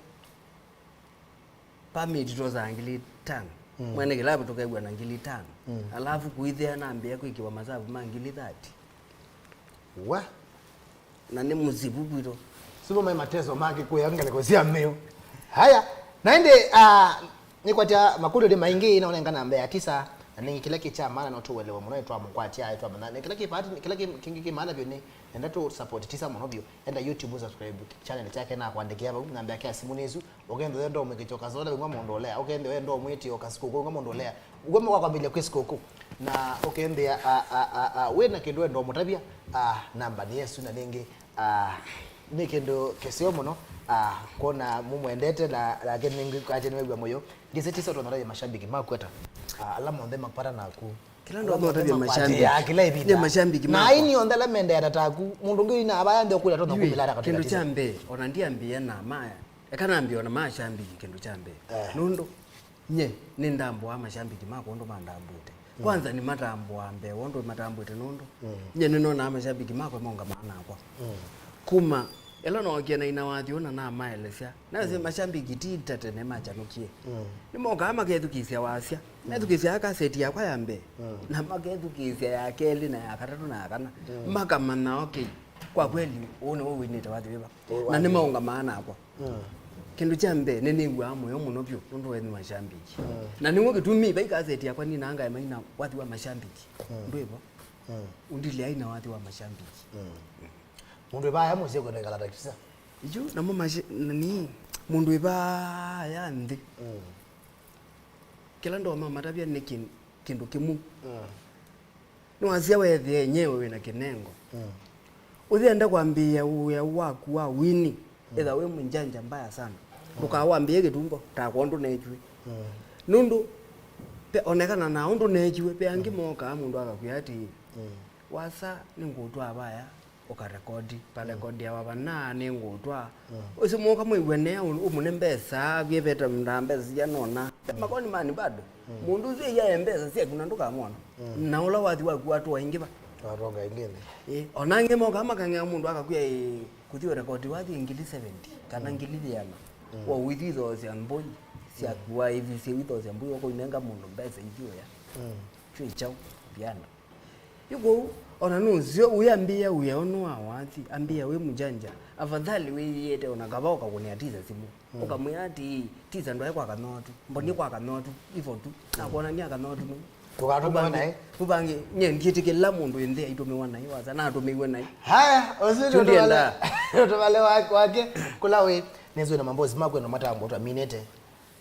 Permit twosaa ngili itano. Mm. Mwene kĩlavu tũkew'a na ngili itano. Mm. Alafu kũithea nambĩa kwĩkĩwa masavu ma ngili thirty. Wa? Na nĩ mũzivu kwitũ. Sivo mai mateso make kũya ngalĩko sya mĩũ. Haya, na ĩndĩ, ah, nĩkwatya makũlyo nĩ maingĩ, na ũnenga namba ya Tisa, na nĩ kĩla kĩ kya maana no tũwelewe mũno, nĩtwamũkwatya, nĩtwamanya. Nĩ kĩla kĩ part, kĩla kĩ-, kĩngĩ kĩ maana vyũ nĩ, nenda tũ support Tisa mũno vyũ. Enda YouTube, subscribe channel chake na kwandĩkĩa vau, namba yake ya simũ nĩ ĩsu. Ũkethĩa wenda ũmwĩkĩtya ũkasola, wĩng'wa mũndũ ũlea. Ũkethĩa wenda ũmwĩtĩa ũkasikũkũ, wĩng'wa mũndũ ũlea. Ũguo mwakwambĩlya kwĩ sikũkũ. Na ũkethĩa, a, a, a, a, wĩ na kĩndũ wenda ũmũtavya, a, namba nĩ ĩsu, na nĩngĩ, a, nĩ kĩndũ kĩseo mũno, a, kwona mũmwendete, na, nake nĩngĩ kwatya nĩwew'a mũyo. Ndĩsĩ tisa ũtonya ũtavya mashabiki maku ata, a, ala monthe makwata naku. Kĩla ndonya ũtavya mashabiki. Kĩla ĩvinda. Nĩ mashabiki makwa. Na aini onthe ala mendeana taku, mũndũ ũngĩ wĩ na ava yanthe ũkwĩla tonya kumĩla ata katĩ. Kĩndũ kya mbee, ona ndiambĩe na maya. Eka nambĩe ona mashabiki kĩndũ kya mbee. Eh. Nũndũ nye nĩndambũaa mashabiki makwa ũndũ mandambũte. Mm. Kwanza nĩmatambũaa mbee wa ũndũ matambũte nũndũ. Mm. Nye nĩnonaa mashabiki makwa maũngamaa nakwa. Mm. Kuma ĩla nookie naina wathi ũna namaelesya. Nasye, mm, mashabiki ti ta tene makyanũkie. Mm. Nĩmokaa makethukĩĩsya wasya. Mm. Methukĩĩsya kaseti yakwa ya mbee. Mm. Na makethukĩĩsya ya kelĩ na ya katatũ na ya kana. Mm. Makamanya, okay, kwa kweli, ũũ nĩwe wĩnĩte wathi wĩva. Ũũ na wathi. Nĩmaũngamaa nakwa. Mm. Kĩndũ kya mbee, nĩnĩw'aa mũyo mũno vyũ nũndũ wa mashabiki. Mm. Na nĩw'o kĩtumi vai kaseti yakwa ninangae maina wathi wa mashabiki. Mm. Ndwĩvo? Mm. Ũndilea aina wathi wa mashabiki. Mm. Mũndũ ĩvaya mũsyĩ kwenda ĩkala takisa. Yu, namo mashi-, nani, mũndũ ĩvaya nthĩ. Mm. Kĩla ndomamatavya nĩ kĩ-, kĩndũ kĩmwe. Mm. Nĩwasya wethĩa enyewe wĩna kĩnengo. Mm. Ũyenda kwambĩĩa wĩa waku wa wini, mm, ĩtha wĩ mjanja mbaya sana. Mm. Ndũkawambĩĩe kĩtungo, takwa ũndũ neekiwe. Mm. Nũndũ, pe-, onekana na ũndũ neekiwe, pe angĩ, mm, mokaa mũndũ akakwĩa atĩĩ, mm, wasa nĩngũtwaa vaya, ũkarekodi, varekodia wa vana nĩngũtwaa. Mm. Ũsu mũka mwĩw'e nea ũ-, ũmũne mbesa, vyevete mndaa mbesa sianona. Mm. Makoni mani bado. Mm. Mũndũ ũsu ĩyae mbesa syaku na ndũkamwona. Mm. Na ũla wathi waku watũa ingĩ va? Watonga ingĩ nĩ. Ĩ, ona angĩ moka makang'ea mũndũ akakwĩa, ĩ, kũthi ũrekodi wathi ngili seventy, kana, mm, ngili yĩana. Mm. Wa ũithi ithoosya mbũi syaku, mm, wa ithi sya ithoosya mbũi, ũkainenga mũndũ mbesa ithi ũya. Mm. Kyũ kyaũ? Vyana. Yu kwoou, ona nũseo ũyambĩĩa wĩa ũno wa wathi, ambĩĩa wĩ mjanja, afadhali wĩyĩĩte ona kava ũkakũnĩa tisa simũ. Mm. Ũkamwĩa atĩĩ, tisa ndwaĩ kwa Kanyotu, mbonie kwa Kanyotu, ivo tu, nakwonania Kanyotu nũ. Ndũkatũmĩwe naĩ. Mũvangi, nye ndyĩtĩkĩla mũndũ ĩnthĩ aitũmĩwa naĩ, wasa natũmĩiwe naĩ. Haya, ũsu nĩ ũtũvale, ũtũvale wa-, wake, kũla wĩ, nĩsĩ na mambosi maku eno matambwa twaminĩte.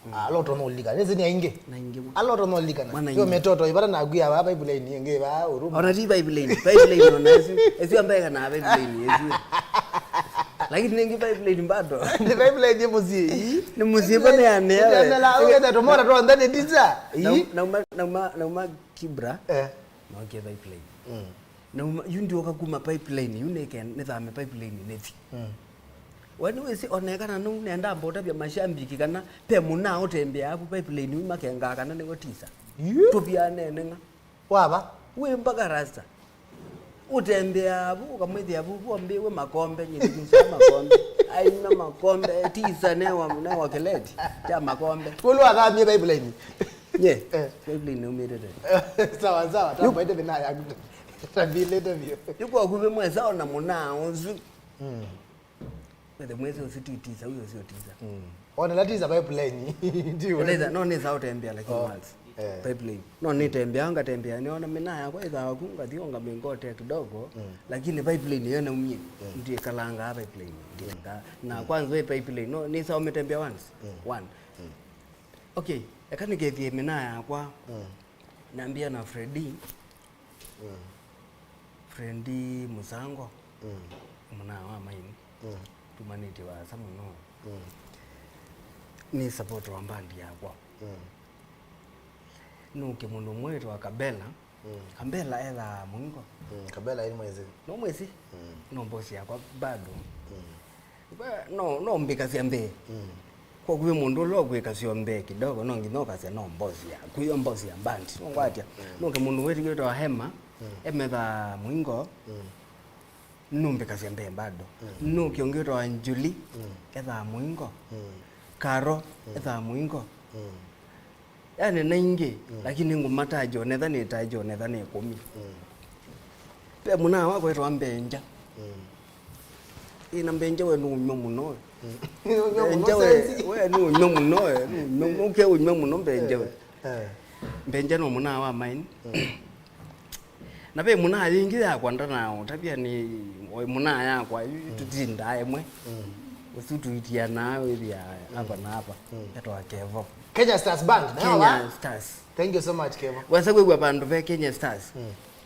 Mm. Ala ũtonya ũlikana. Nĩsĩ nĩ aingĩ. Na aingĩ mũno. Ala ũtonya ũlikana. Mwana yo aingĩ. Metoto ĩvata naku ya vaa pipeline ĩngĩ vaa Huruma. Ona ti pipeline. Pipeline ona ĩsu. Ĩsu ambaye kana pipeline ĩsu. Lakini nĩngĩ pipeline bado. Nĩ pipeline nĩ mũsyĩ. Nĩ mũsyĩ bone ane. Nĩamela, ũkenda tũmora twa ndani tisa. Na, ii, nauma, nauma, nauma Kibra. Eh. Nokie pipeline. Mm. Nauma, yu ndioka kuma pipeline, yu nĩke-, nĩthame pipeline nĩthi. Mm. We nĩwĩsĩ, onekana nũu nenda mbotavya mashambiki kana pe mũnaa ũtembeaa vu pipeline yu makengaa kana nĩwe tisa. Yu? Tũvianene ng'a. Wava? Wĩ mpaka rasta. Ũtembeaa vu, ũkamwĩthĩa vu, vombĩwe makombe, nyĩthikinisya makombe. Aina makombe, tisa newa, newa kĩleti kya makombe. Kũlũ athamie pipeline. Nye, eh, pipeline naumĩte tene. Sawa, sawa, yu- tambaite thĩna yaku. Tavilĩte vyũ. Yu kwa kuvĩ mwesa ona mũnaa ũsu. Mm. Wethe mwezi ũsu ti tisa, ũyũ ũsu tisa. Mm. Ona la tisa pipeline. Ndiwe. Nĩsa, no nĩsa ũtembea lakini, oh, once. Eh. Pipeline. No nĩtembea, ngatembea, nĩona mĩnaa yakwa ĩthawa ku, ngathi ngamĩngotea kidogo, mm, lakini pipeline yo naumie. Mm. Ndikalanga pipeline, ndikalanga. Mm. Na kwanza we pipeline, no nĩsa ũmĩtembea once. Mm. One. Mm. Okay, eka nĩkethie mĩnaa yakwa. Mm. Nambia na Freddy. Mm. Freddy Mũsango, mm, mũnaa wa maini. Mm. Tumanĩtye vaasa mũno. Mm. Nĩ support wa mbandi yakwa. Mm. Nũke mũndũ ũmwe wĩtawa Kabela. Mm. Kabela ethaa mũingo. Mm. Kabela ĩni mwezi. No mwezi? Mm. No mbosi yakwa bado. Mm. We, no, no mbĩkasya mbee. Mm. Kwa kwĩ mũndũ ũla ũkwĩkasya mbee kidogo, no nginya ũkasya no mbosi ya, kwĩyo mbosi ya mbandi. Nũngwatya. Mm. Nũke mũndũ wĩtĩkĩtwa Hema, mm, emetha mũingo, mm, nũmbĩkasya mbee bado. Mm. Nũke ũngĩ wĩtwa Njuli, mm, ethaa mũingo. Mm. Karo, mm, ethaa mũingo. Mm. Yani naingĩ, mm, lakini ngũmataja onetha nĩtaja onetha nĩ ĩkũmi. Mm. Ve mũnaa wakwa wĩtawa Mbenja. Mm. Ĩna Mbenja we nũũnyw'a mũno we. Mm. Nũũnyw'a mũno. Mbenja we, sensi. We nũũnyw'a mũno we. Nũũnyw'a, nũke ũnyw'a mũno Mbenja we. Eh, eh. Mbenja no mũnaa wa maini. Mm. Na ve mũnaa yĩngĩ yakwa ndanaũtavya nĩ, o mũnaa yakwa, mm, tũtindaa ĩmwe. Mm. Ũsu tũitianaa wĩthĩa, mm, ava na ava. Mm. Etwa Kevo. Kenya Stars Band, nayo wa? Kenya Stars. Thank you so much, Kevo. Wesa kwĩw'a vandũ ve Kenya Stars?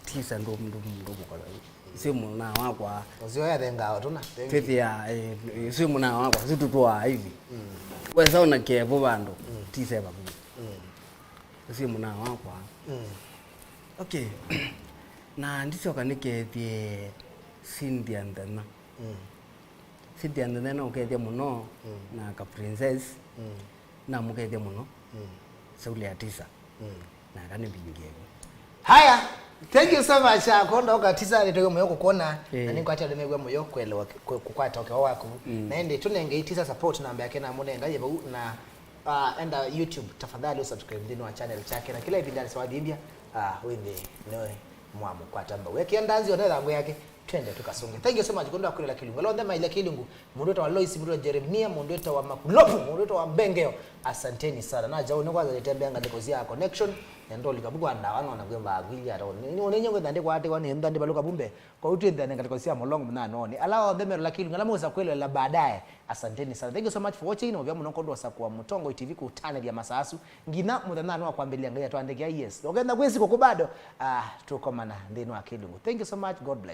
Tisa ndũ ndũ ndũ mũkola. Sio mũna wakwa. Ũsio yathengaa ũtũna. Thank you. Twĩthĩa, eh, sio mũna wakwa, sio tutwa hivi. Wesa ona Kevo vandũ, tisa vakuvi. Sio mũna wakwa. Okay. Na ndicoka nĩkethie Cynthia Nthena. Cynthia Nthena no ũkethie mũno na ka Princess. Namũkethie mũno. Sauli Atisa. Naka nĩmbingie. Haya, thank you so much. Ah, konda ũkatisa nĩ tũyo mũyo kũkuona. Na nĩngwatĩa nĩ mĩw'a mũyo kuelewa ku- kukwata ũkeo waku. Na ende tũnenge Itisa support namba yake na mũnenga ye vau na ah, enda YouTube tafadhali usubscribe nthĩnĩ wa channel chake na kila ĩvinda nĩsawathimbya ah, wĩthĩ nĩwe mwamũkwata mbau. Ekia ndanzi ona ĩthangũ yake. Twende tũkasũnge. Thank you so much. Kũndũ akwĩlela Kĩlungu. Ala onthe maile Kĩlungu. Mũndũ wĩtawa Lois, mũndũ wĩtawa Jeremia, mũndũ wĩtawa Makulopu, mũndũ wĩtawa Mbengeo. Asanteni sana. Na jau nĩ kwanza nĩtembea ngalĩko sya connection. Nendo likabu kwa ndawa nona kwĩ mbaa kwili ata. Nĩ nĩ nyengo ndandĩ kwa ate kwa nĩ ndandĩ baluka bumbe. Kwa utu ndandĩ ngalĩko sya molongo mna noni. Ala onthe mero Kĩlungu. Ala mũsa kwĩlela baadaye. Asanteni sana. Thank you so much for watching. Na ũvya mũno kũndũ osa kwa Mũtongoi T V kũtanĩthya masasu. Nginya mũthenya wa kwambĩlĩa Ngai atwandĩkĩa yes. Ũkenda kwĩsi kũkũ bado. Ah, tũkomana nthĩnĩ wa Kĩlungu. Thank you so much. God bless.